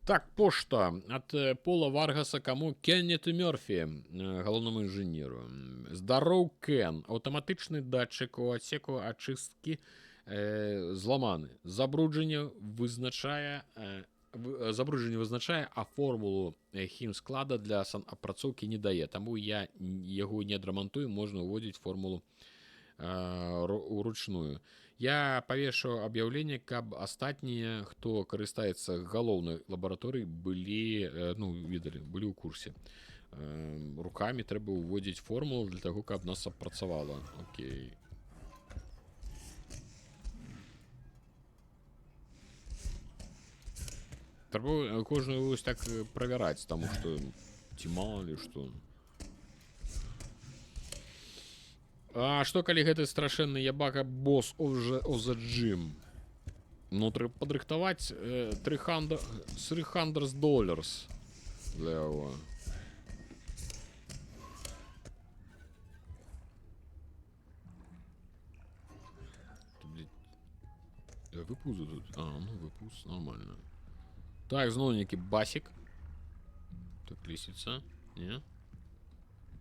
S1: Так, пошта от Пола Варгаса кому? Кеннету Мерфи, галоўнаму інжынеру. Здароў, Кен. Аўтаматычны датчык у адсеку ачысткі зламаны. Забруджанне вызначае, а формулу хімсклада для санапрацоўкі не дае. Таму я яго не адрамантую, можна ўводзіць формулу уручную. Я павешу аб'яўленне, каб астатнія, хто карыстаецца галоўнай лабараторыяй, былі, ну, ведалі, былі ў курсе. Рукамі трэба ўводзіць формулу для таго, каб нас апрацавала. Окей. Трэба кожную вось так правяраць, таму што ці мало ли што. А што, калі гэты страшэнны ябака босс of the gym? Ну, трэба падрыхтаваць 300 dollars для яго. Ты, блядь, я выпузу тут. А, ну выпуз, нормально. Так, зноў нейкі басік. Так, лесвіца. Не?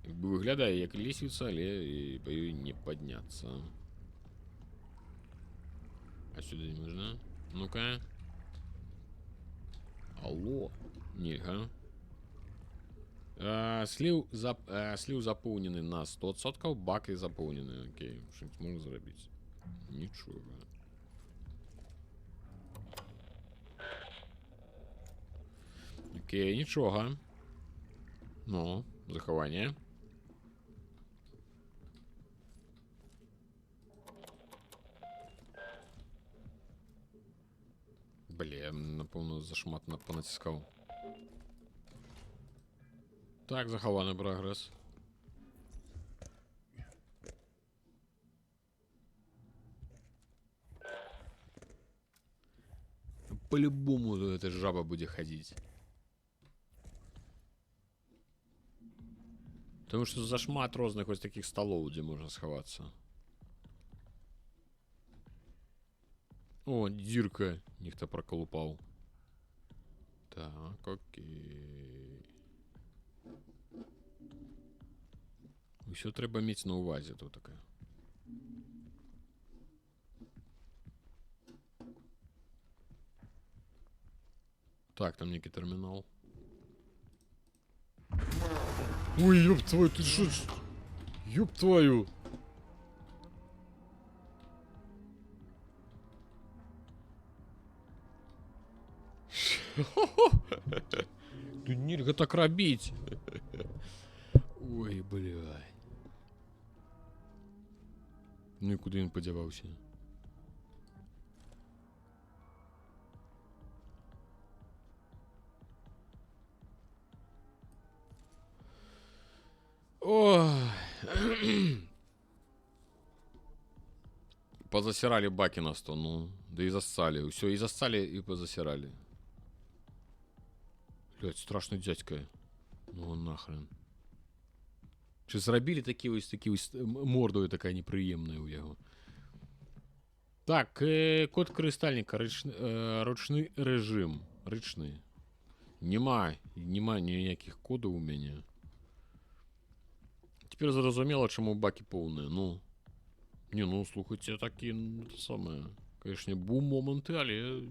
S1: Як бы выглядае як лесвіца, але і па ёй не падняцца. А сюды не можна? Ну-ка. Алло. Нельга. Сліў запоўнены на 100%, бакі запоўнены. Окей, што-нибудь можна зрабіць? Нічога. Окей, нічога. Ну, захаванне. Бля, напэўна, зашмат панаціскаў. Так, захаваны прагрэс. По-любому эта жаба будзе хадзіць. Потому что зашмат розных вось таких столов, дзе можна схавацца. О, дзірка, нехта пракалупаў. Так, окей. Усё трэба мець на ўвазе тут такая. Так, там некий терминал. Ой, ёб твою, ты шо? Ёб твою! Тут нельга так рабіць. Ой, блядь. Ну і куды ён падзяваўся? Ой. Позасирали баки на 100, ну. Да и зассали. Все, и зассали, и позасирали. Блядь, страшный дядька. Ну он нахрен. Чи зрабілі такі ось такі ось мордою такая непрыемная ў яго. Так, код карыстальніка, ручны рэжым. Рычны. Няма, няма ніякіх кодаў у мяне. Цяпер зразумела, чаму бакі поўныя. Ну. Не, ну слухайце, такі, ну, это самае. Конечно, быў моманты, але.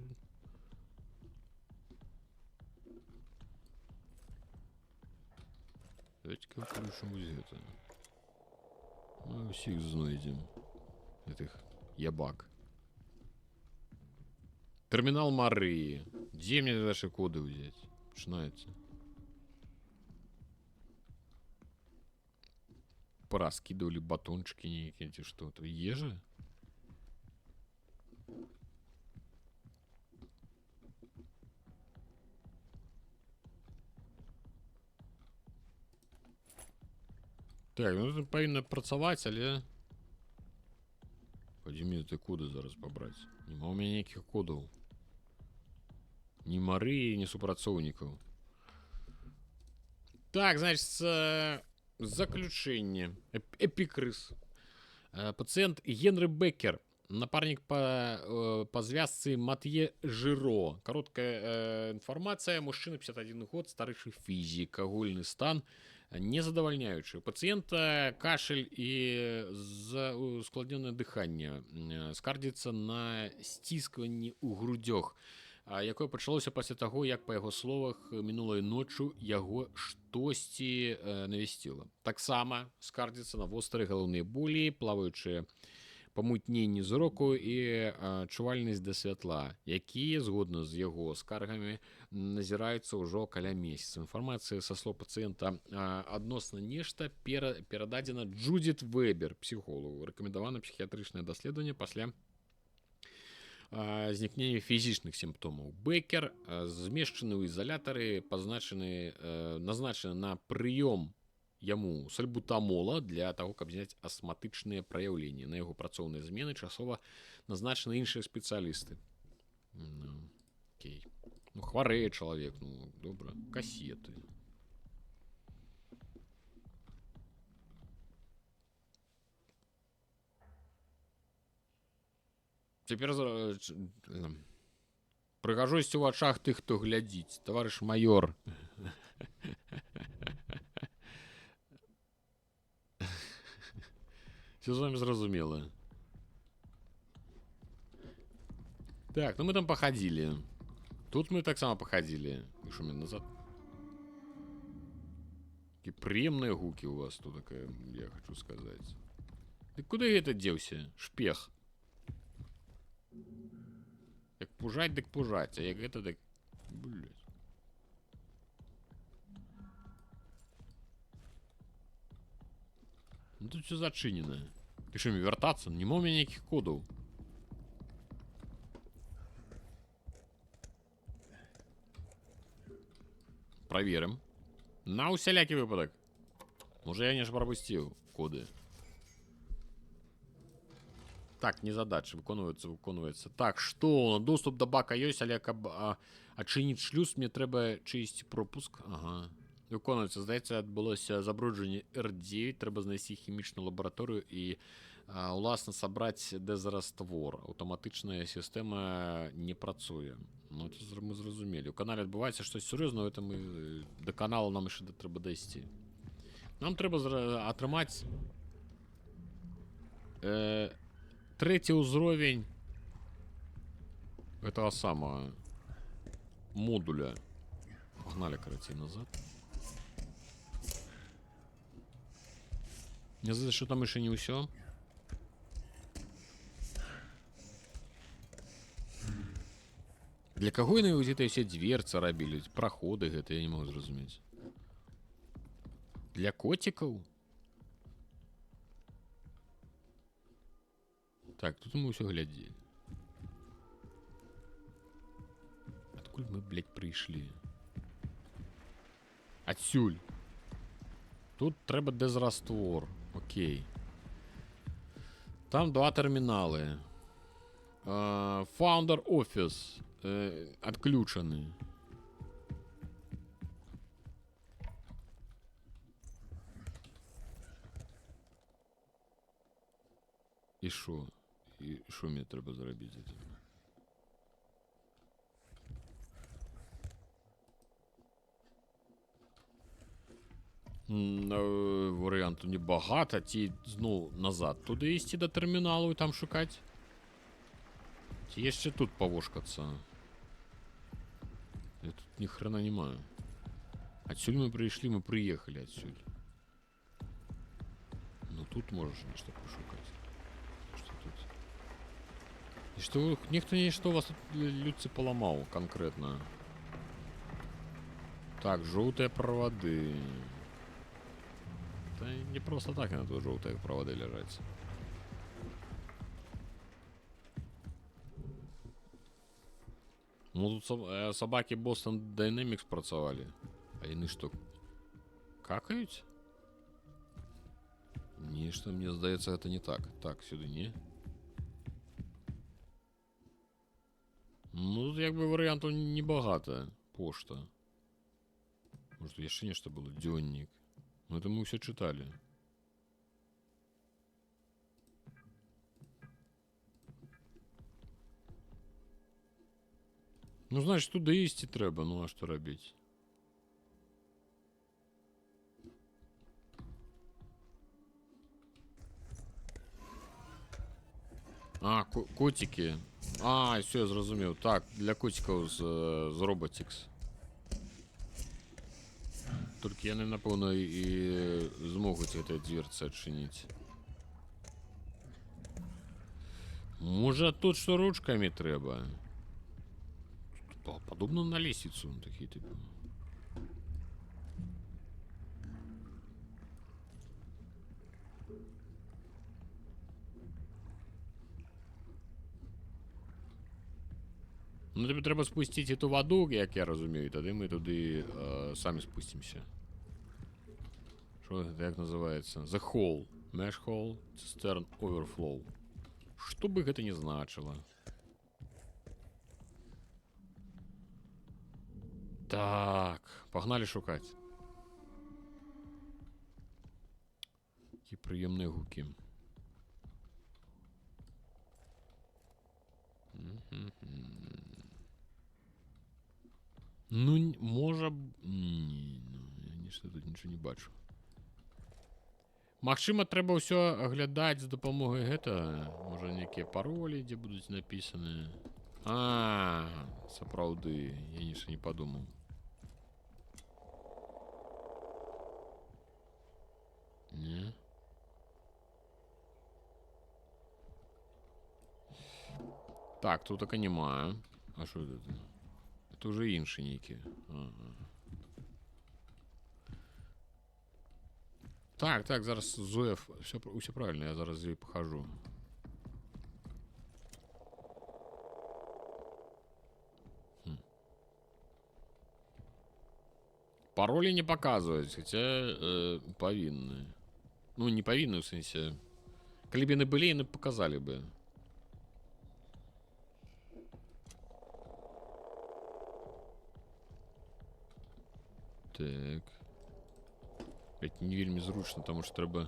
S1: Давайте-ка включим вось гэта. Мы ўсіх знойдзем. Гэтых ябак. Тэрмінал Марыі. Дзе мне ваши коды взять? Пачынаецца. Пораскидывали батончики нейкія ці што? Это ежа? Так, ну это павінна працаваць, але. Пойдзі мне ты коды зараз пабраць. Няма ў мяне ніякіх кодаў. Ні Марыі, ні супрацоўнікаў. Так, значит, заключение. Эпикрыз. Пациент Генри Беккер, напарнік па звязцы Матье Жиро. Короткая информация. Мужчина 51 год, старэйшы фізік, агульны стан незадавальняючы. У пацыента кашель і ускладнёнае дыханне. Скардзіцца на сцісканні ў грудзёх, якое пачалося пасля таго, як, па яго словах, мінулай ноччу яго штосьці навесціла. Таксама скардзіцца на вострыя галаўныя болі, плаваючыя памутненні зроку і чувальнасць да святла, якія, згодна з яго скаргамі, назіраюцца ўжо каля месяца. Інфармацыя са слоў пацыента адносна нешта перададзена Джудзіт Вебер, псіхолагу. Рэкамендавана псіхіятрычнае даследаванне пасля знікнення фізічных сімптомаў. Бекер змешчаны ў ізалятары, пазначаны, назначаны на прыём яму сальбутамола для таго, каб зняць астматычныя праяўленні. На яго працоўныя змены часова назначаны іншыя спецыялісты. Ну, окей. Ну, хварэе чалавек, ну, добра. Касеты. Цяпер прыгажосць у вачах тых, хто глядзіць. Таварыш майор. Все з вами зразумела. Так, ну мы там пахадзілі. Тут мы таксама пахадзілі. І што, мне назад? Такія прыемныя гукі у вас тут такая, я хочу сказать. Ты куды гэта дзеўся? Шпех. Як пужаць, дык пужаць, а як гэта, дык. Блядь. Ну тут все зачынена. Ты што, мне вяртацца? Нема ў мяне ніякіх кодаў. Праверым. На усялякі выпадак. Можа, я нешта прапусціў коды. Так, не задача, выконваецца, выконваецца. Так, што? Доступ да бака ёсць, але каб адчыніць шлюз, мне трэба чыйсьці пропуск. Ага. Выконваецца, здаецца, адбылося забруджанне R9, трэба знайсці хімічную лабараторыю і уласна сабраць дэзраствор. Аўтаматычная сістэма не працуе. Ну, это мы зразумелі. У канале адбываецца штось сур'ёзнае, это мы да канала нам яшчэ трэба дайсці. Нам трэба атрымаць трэці ўзровень этого самого модуля. Погнали, карацей, назад. Мне здаецца, што там яшчэ не ўсё. Для каго яны вось гэтыя ўсе дверцы рабілі, праходы гэта, я не могу зразумець. Для коцікаў? Так, тут мы ўсё глядзелі. Адкуль мы, блядь, прыйшлі? Адсюль. Тут трэба дэзраствор. Окей. Там два тэрміналы. Founder Office адключаны. І што? І што мне трэба зрабіць з гэтым? Варыянту небагата, ці зноў назад туды ісці да тэрміналу і там шукаць. Ці яшчэ тут павошкацца. Я тут ні хрена не маю. Адсюль мы прыйшлі, мы прыехалі адсюль. Ну тут можаш нешта пашукаць. Што тут? І што нехта нешта у вас тут людцы паламаў канкрэтна. Так, жоўтыя правады. Та не просто так яны тут жоўтыя правады ляжаць. Ну тут сабакі Boston Dynamics працавалі. А яны што, какаюць? Нешта мне здаецца, гэта не так. Так, сюды не. Ну тут як бы варыянтаў небагата. Пошта. Может, яшчэ нешта было? Дзённік. Ну это мы ўсё чыталі. Ну, значит, туды ісці трэба, ну а што рабіць? А, коцікі. А, всё, я зразумеў. Так, для коцікаў з Robotics. Толькі яны, напэўна, і змогуць гэтыя дзверцы адчыніць. Можа, тут што ручкамі трэба? Падобна на лесвіцу, такі типу. Ну, табе трэба спусціць эту ваду, як я разумею, і тады мы туды самі спусцімся. Што гэта, як называецца? The Hall. Mesh Hall, Cistern Overflow. Што бы гэта ни значыла. Так, погнали шукаць. Які прыемныя гукі. Ну, можа... Не, ну, я нешта тут нічого не бачу. Магчыма, трэба ўсё аглядаць з дапамогай гэтага. Можа, нейкія паролі, дзе будуць напісаны. А, сапраўды, я нешта не падумаў. Не. Так, тут так і няма. А што гэта? Это уже іншыя нейкія. Ага. Так, так, зараз Зоя, всё правильно, я зараз з ёй пахажу. Паролі не показваюць, хотя павінны. Ну, не павінны, у сэнсе. Калі б яны былі, яны б показалі бы. Так. Блять, не вельмі зручна, таму што трэба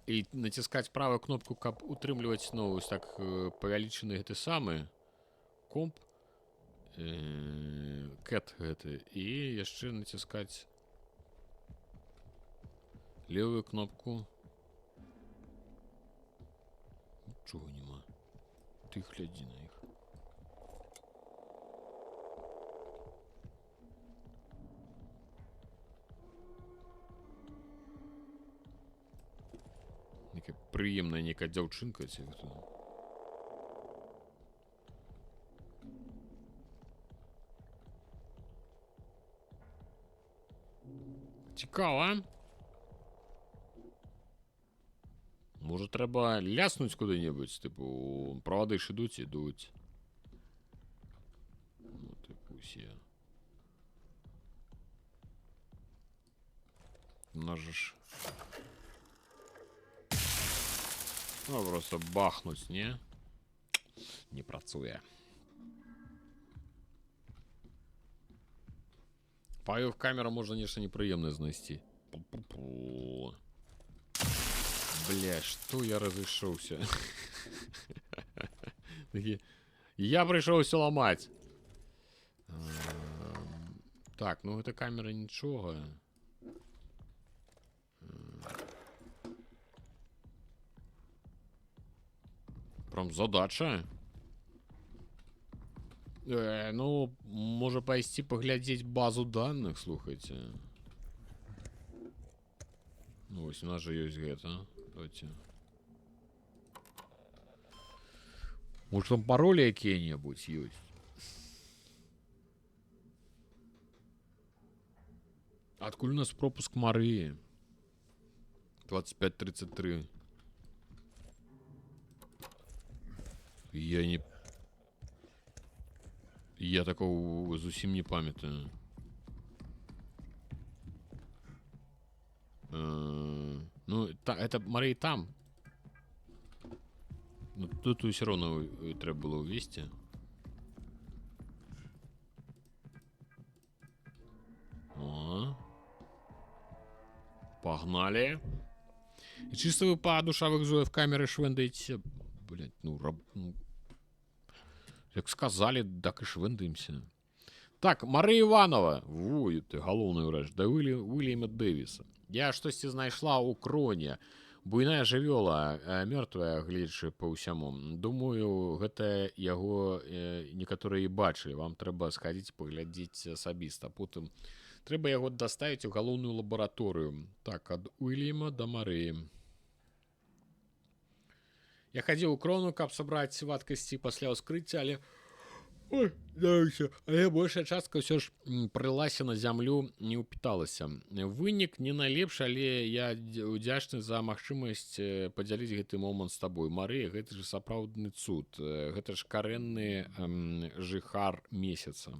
S1: і націскаць правую кнопку, каб утрымліваць, ну, ось так, павялічаны гэты самы комп, кэт гэты, і яшчэ націскаць левую кнопку. Нічога няма. Ты глядзі на іх. Некая прыемная некая дзяўчынка ці хто. Цікава. Можа, трэба ляснуць куды-небудзь, тыпу, правады ж ідуць, ідуць. Ну, тыпу, усе. У нас же ж... Ну, просто бахнуть, не? Не працуе. Па камера можна нешта непрыемнае знайсці. Пу-пу-пу. Бля, што я разышоўся? Такі, я прыйшоў усё ламаць. Так, ну гэта камера нічога. Прям задача. Ну, можа пайсці паглядзець базу данных, слухайце. Ну, вось у нас же ёсць гэта. Давайте. Может, там паролі якія-небудзь ёсць? Адкуль у нас пропуск Марыі? 2533. Я не... Я такого зусім не памятаю. Ну, это Мария там. Ну, тут все равно трэба было увесці. О. Погнали. І чисто вы па душавых зоев камеры швэндаеце. Блять, ну, ну, як сказали, так і швэндаемся. Так, Марыя Иванова. Во, ты галоўны врач. Да Уильяма Дэвиса. Я штосьці знайшла ў кроне. Буйная жывёла, мёртвая, гледзячы па ўсяму. Думаю, гэта яго некаторыя і бачылі. Вам трэба схадзіць паглядзець асабіста. Потым трэба яго даставіць у галоўную лабараторыю. Так, ад Уильяма да Марыі. Я хадзіў у крону, каб сабраць вадкасці пасля ўскрыцця, але Ой, даюся. Але большая частка ўсё ж прылася на зямлю, не ўпіталася. Вынік не найлепшы, але я удзячны за магчымасць падзяліць гэты момант з табой. Марыя, гэта ж сапраўдны цуд. Гэта ж карэнны жыхар месяца.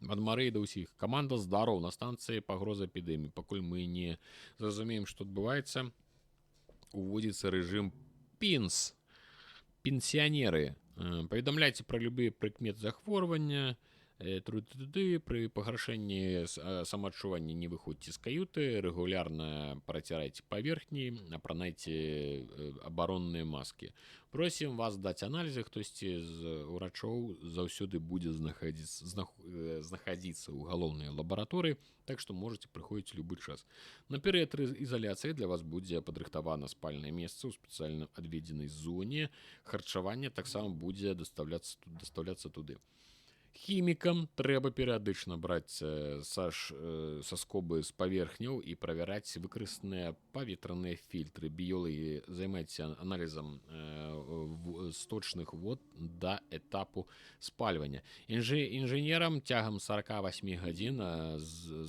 S1: Ад Марыі да ўсіх. Каманда здароў, на станцыі пагроза эпідэміі. Пакуль мы не зразумеем, што адбываецца, уводзіцца рэжым ПІНС. Пенсіянеры. Паведамляйце пра любыя прыкметы захворвання, тру-ты-ты-ты, пры пагаршэнні самаадчування не выходзьце з каюты, рэгулярна працірайце паверхні, апранайце абаронныя маскі. Просім вас даць аналізы, хтосьці з урачоў заўсёды будзе знаходзіцца ў галоўнай лабараторыі, так што можаце прыходзіць у любы час. На перыяд ізаляцыі для вас будзе падрыхтавана спальнае месца ў спецыяльна адведзенай зоне, харчаванне таксама будзе дастаўляцца туды. Хімікам трэба перыядычна браць саскобы з паверхняў і правяраць выкарыстаныя паветраныя фільтры. Біёлагі займаюцца аналізам сточных вод да этапу спальвання. Інжынерам цягам сарака васьмі гадзін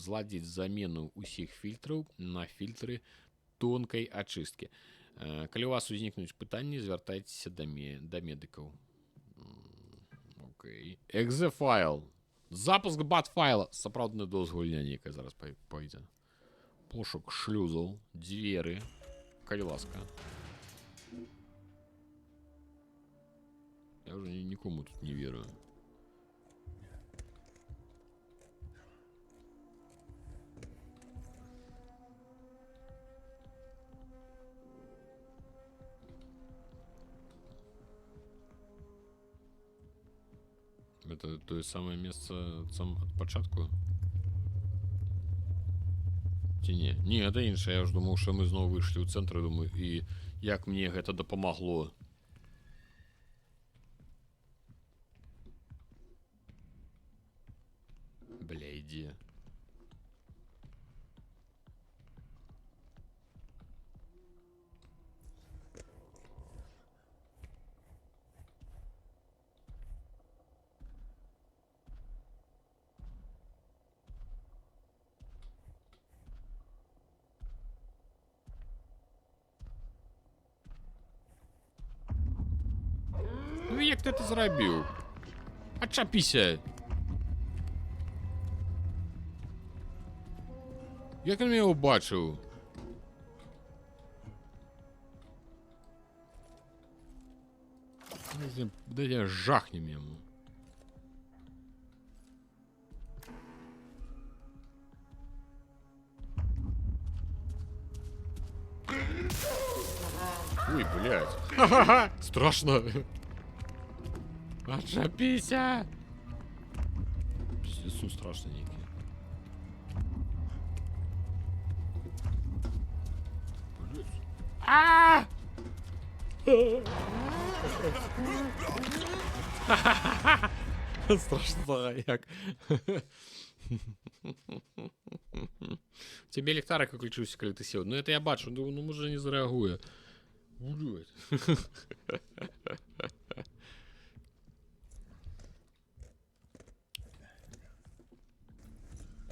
S1: зладзіць замену ўсіх фільтраў на фільтры тонкай ачысткі. Калі у вас узнікнуць пытанні, звяртайцеся да медыкаў. Окей. Экзе-файл. Запуск бат-файла. Сапраўдны доз гульня нейкая зараз пойдзе. Пошук шлюзаў, дзверы. Калі ласка. Я уже нікому тут не веру. Это тое самае месца сам ад пачатку? Ці не? Не, это іншае. Я ж думаў, што мы зноў выйшлі ў цэнтр, думаю, і як мне гэта дапамагло? Бля, ідзе. Ну як ты это зрабіў? Адчапіся! Як ён мяне ўбачыў? Да я жахнем яму. Ой, блядь. Ха-ха-ха! Страшно. Отжапися! Пиздецу страшно некий. Блядь. А! Страшно як. Цябе ліхтарык выключыўся, калі ты сеў. Ну это я бачу, ну можа не зарэагуе. Блядь.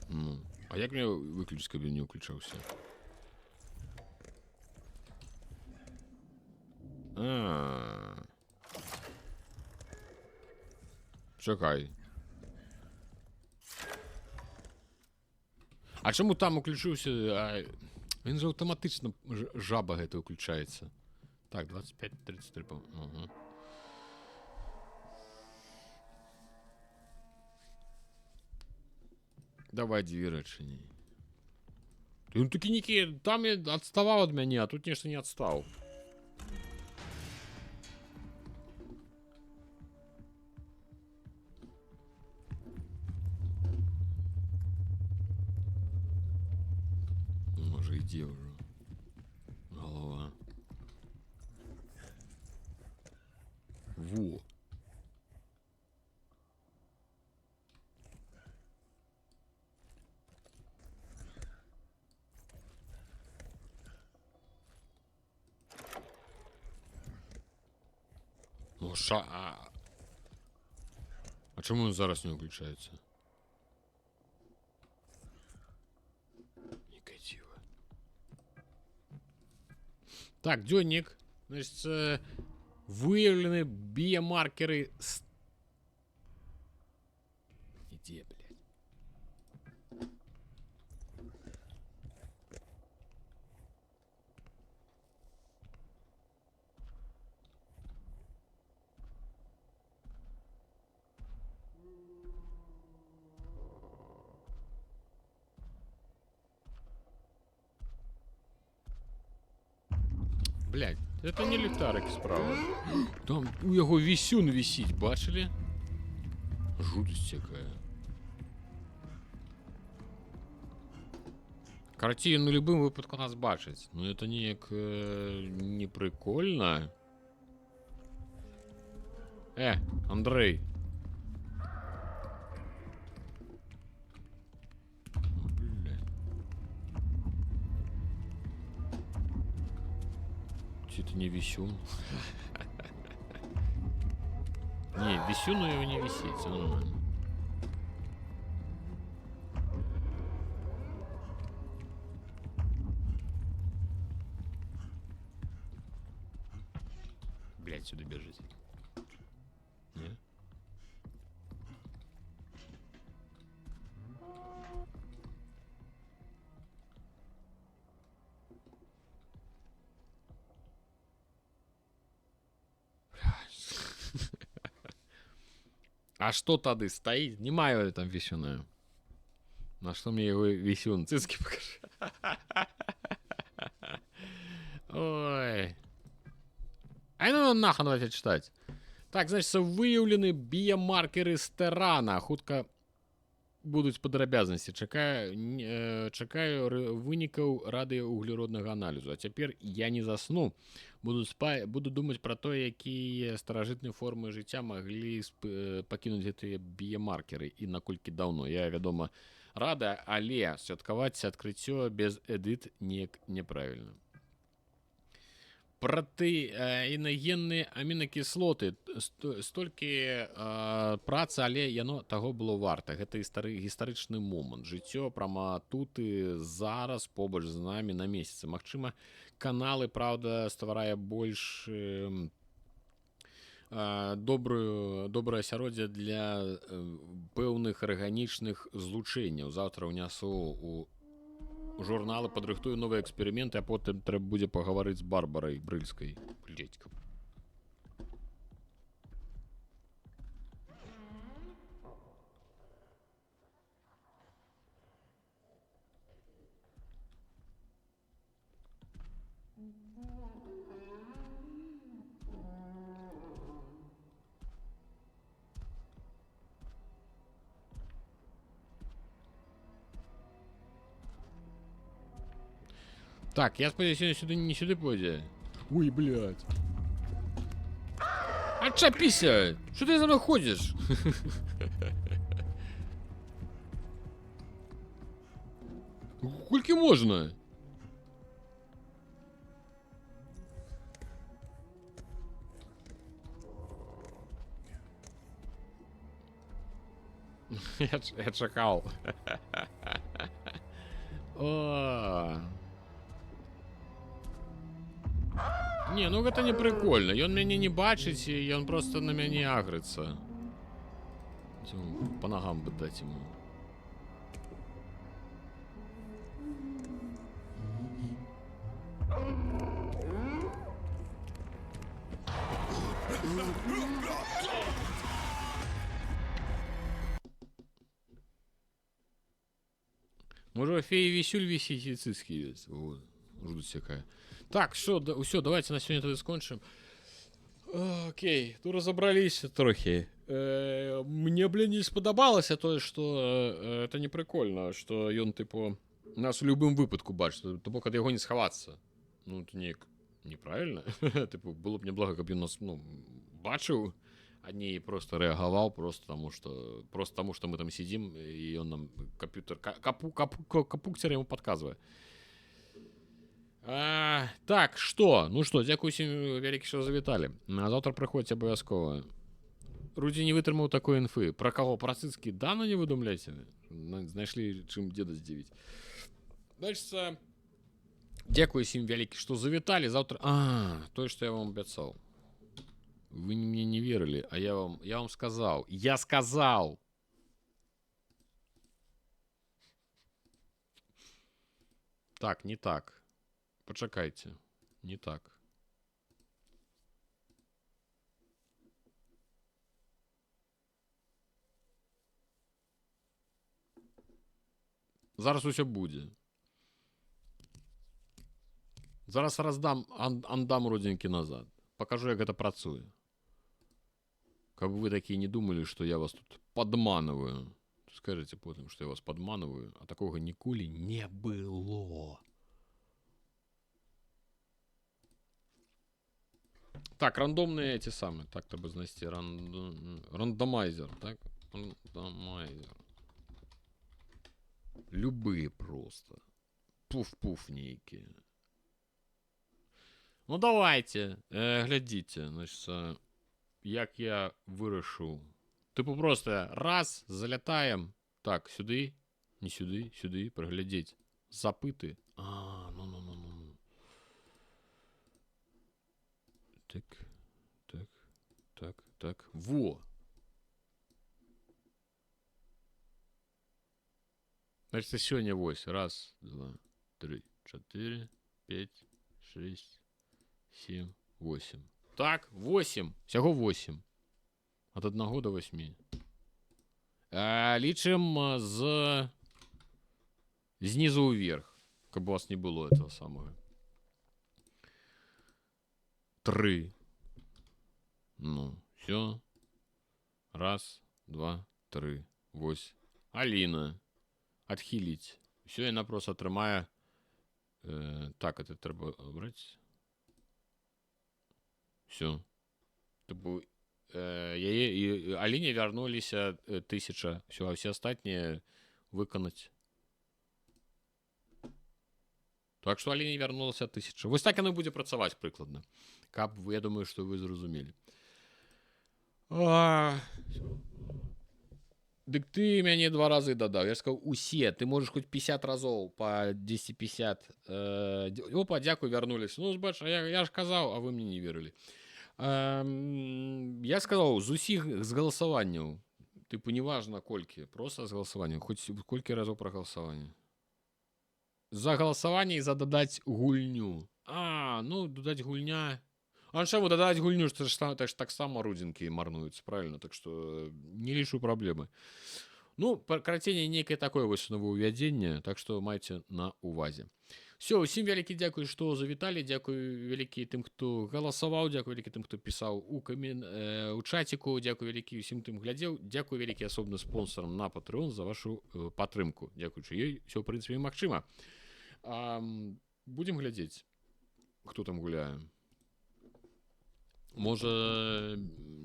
S1: Ну, а як мне выключыць, каб ён не ўключаўся? А. Чакай. А чаму там уключыўся? А... Він же аўтаматычна жаба гэта ўключаецца. Так, 25, 33, ага. Давай дзверы адчыні. Ён такі некі, там я адставаў ад мяне, а тут нешта не адстаў. Можа, ідзе ўжо. Голова. Во. Ну, ша... А чаму ён зараз не ўключаецца? Некае дзіва. Так, дзённік. Значит, выявлены биомаркеры с... Иди, блядь. Блядь, это не ліхтарык справа. Там у яго вісюн вісіць, бачылі? Жудасць якая. Карацей, ён у любым выпадку нас бачыць. Ну это неяк не прикольно. Андрей. Блядь. Ці это не висюн? Не, висюн у его не висит, всё нормально. Блять, сюда бежит. Не? А что тады стоит? Не маю там висюна. На что мне его висюн? Цицки покажи. Ой. Ай, ну нахуй давайте читать. Так, значит, выявлены биомаркеры стерана. Хутка будуць падрабязнасці. Чакаю вынікаў радыёуглероднага аналізу. А цяпер я не засну. Буду думаць пра то, якія старажытныя формы жыцця маглі пакінуць гэтыя біямаркеры і наколькі даўно. Я, вядома, рада, але святкаваць адкрыццё без эдыт неяк няправільна. Пратэінагенныя амінакіслоты. Столькі працы, але яно таго было варта. Гэта гістарычны момант. Жыццё прама тут і зараз побач з намі на месяцы. Магчыма, каналы, праўда, стварае больш добрае асяроддзе для пэўных арганічных злучэнняў. Заўтра ўнясу у журналы, падрыхтую новыя эксперыменты, а потым трэба будзе пагаварыць з Барбарай Брыльскай. Блядь, каб. Так, я спадзяюся, сюды не сюды пойдзе. Ой, блядь. Адчапіся! Што ты за мной ходзіш? Колькі можна? Я чакаў. О. Не, ну гэта не прикольно. Ён мяне не бачыць, і ён просто на мяне агрыцца. По ногам бы дать ему. Можа, феи висюль висит и цицки есть. Вот. Жуть всякая. Так, все, да, все, давайте на сегодня тогда скончым. Окей, тут разобрались трохі. Мне, блин, не спадабалася тое, что это не прикольно, что ён, типу, нас у любым выпадку бачыць, то бок ад яго не схавацца. Ну, это неяк неправильно. Типу, было б неблага, каб ён нас, ну, бачыў, а не просто рэагаваў просто таму, что мы там сидим, и он нам компьютер капу, капу, капуктер ему подказывает. Так, что? Ну что, дзякуй усім вялікі, што завіталі. На завтра прыходзьце абавязкова. Рудзі не вытрымаў такой інфы. Пра каго? Пра цыцкі? Да, ну не выдумляйце. Знайшлі чым деда здзівіць. Дальше. Дзякуй усім вялікі, што завіталі. Завтра... А, тое, што я вам абяцаў. Вы мне не верылі, а я вам сказал. Я сказал! Так, не так. Пачакайце. Не так. Зараз усё будзе. Зараз раздам андам родзінкі назад. Покажу, як гэта працуе. Каб вы такие не думали, что я вас тут падманываю. Скажите потым, что я вас падманываю, а такога ніколі не было. Так, рандомные эти самые. Так, трэба знайсці рандомайзер, так? Рандомайзер. Любые просто. Пуф-пуф нейкія. Ну давайте, глядзіце, значит, як я вырашыў. Тыпу просто раз, залятаем. Так, сюды, не сюды, сюды, праглядзець. Запыты. А, ну, ну, ну, ну, ну. Так, так, так, так. Во! Значит, сегодня 8. Раз, два, три, четыре, пять, шесть, семь, восемь. Так, 8. Всего 8. От 1 до 8. Лічым з знізу вверх, каб у вас не было этого самого. 3. Ну, все. Раз, два, три. Вось. Аліна. Адхіліць. Все, яна просто атрымае. Так, это трэба браць. Все. Тыпу, яе і Аліне вярнуліся 1000. Все, а все астатнія выканаць. Так што Аліне вярнулася 1000. Вось так яно будзе працаваць прыкладна. Каб вы, я думаю, што вы зразумелі. Дык ты мяне два разы дадаў. Я ж сказаў, усе. Ты можаш хоць 50 разоў по 10,50. Опа, дзякуй, вярнуліся. Ну, бач, а я ж казаў, а вы мне не верылі. Я сказаў, з усіх з галасаванняў. Тыпу, неважна колькі, просто з галасаванняў. Хоць колькі разоў пра галасаванне. За галасаванне і за дадаць гульню. А, ну, дадаць гульня. А чаму дадаць гульню, што ж так, таксама рудзінкі марнуюцца, правильно? Так што не лічу праблемы. Ну, карацей, нейкае такое вось новаўвядзенне, так што майце на увазе. Все, усім вялікі дзякуй, што завіталі, дзякуй вялікі тым, хто галасаваў, дзякуй вялікі тым, хто пісаў у чаціку, дзякуй вялікі усім тым глядзеў, дзякуй вялікі асобна спонсорам на Patreon за вашу падтрымку. Дзякуючы ёй, всё, в прынцыпе, магчыма. Будем глядзець, хто там гуляе. Можа,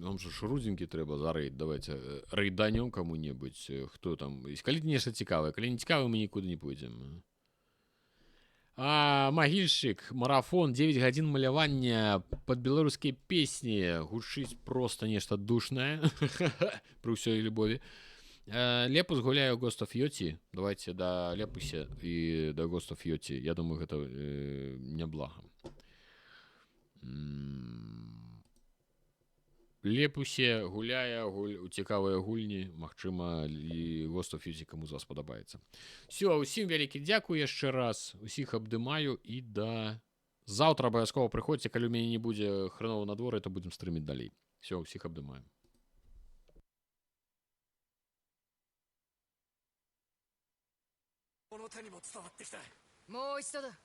S1: Нам же ж рудзінкі трэба за рэйд. Давайте рэйданём кому-небудзь, хто там. Калі нешта цікавае, калі не цікавае, мы нікуды не пойдзем. А, магільшчык, марафон, 9 гадзін малявання пад беларускія песні. Гучыць просто нешта душнае пры ўсёй любові. Лепус гуляе ў Ghost of Yotei. Давайте да Лепусе і да Ghost of Yotei. Я думаю, гэта няблага. Лепусе гуляе у цікавыя гульні. Магчыма, і Ghost of Yotei каму з вас падабаецца. Всё, усім вялікі дзякуй яшчэ раз. Усіх абдымаю і да заўтра абавязкова прыходзьце, калі ў мяне не будзе хрэнова на дворы, то будзем стрыміць далей. Всё, усіх абдымаю.
S2: この手にも伝わってきた。
S3: もう一度だ。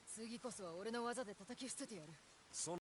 S3: 次こそは俺の技で叩き伏せてやる。
S2: そ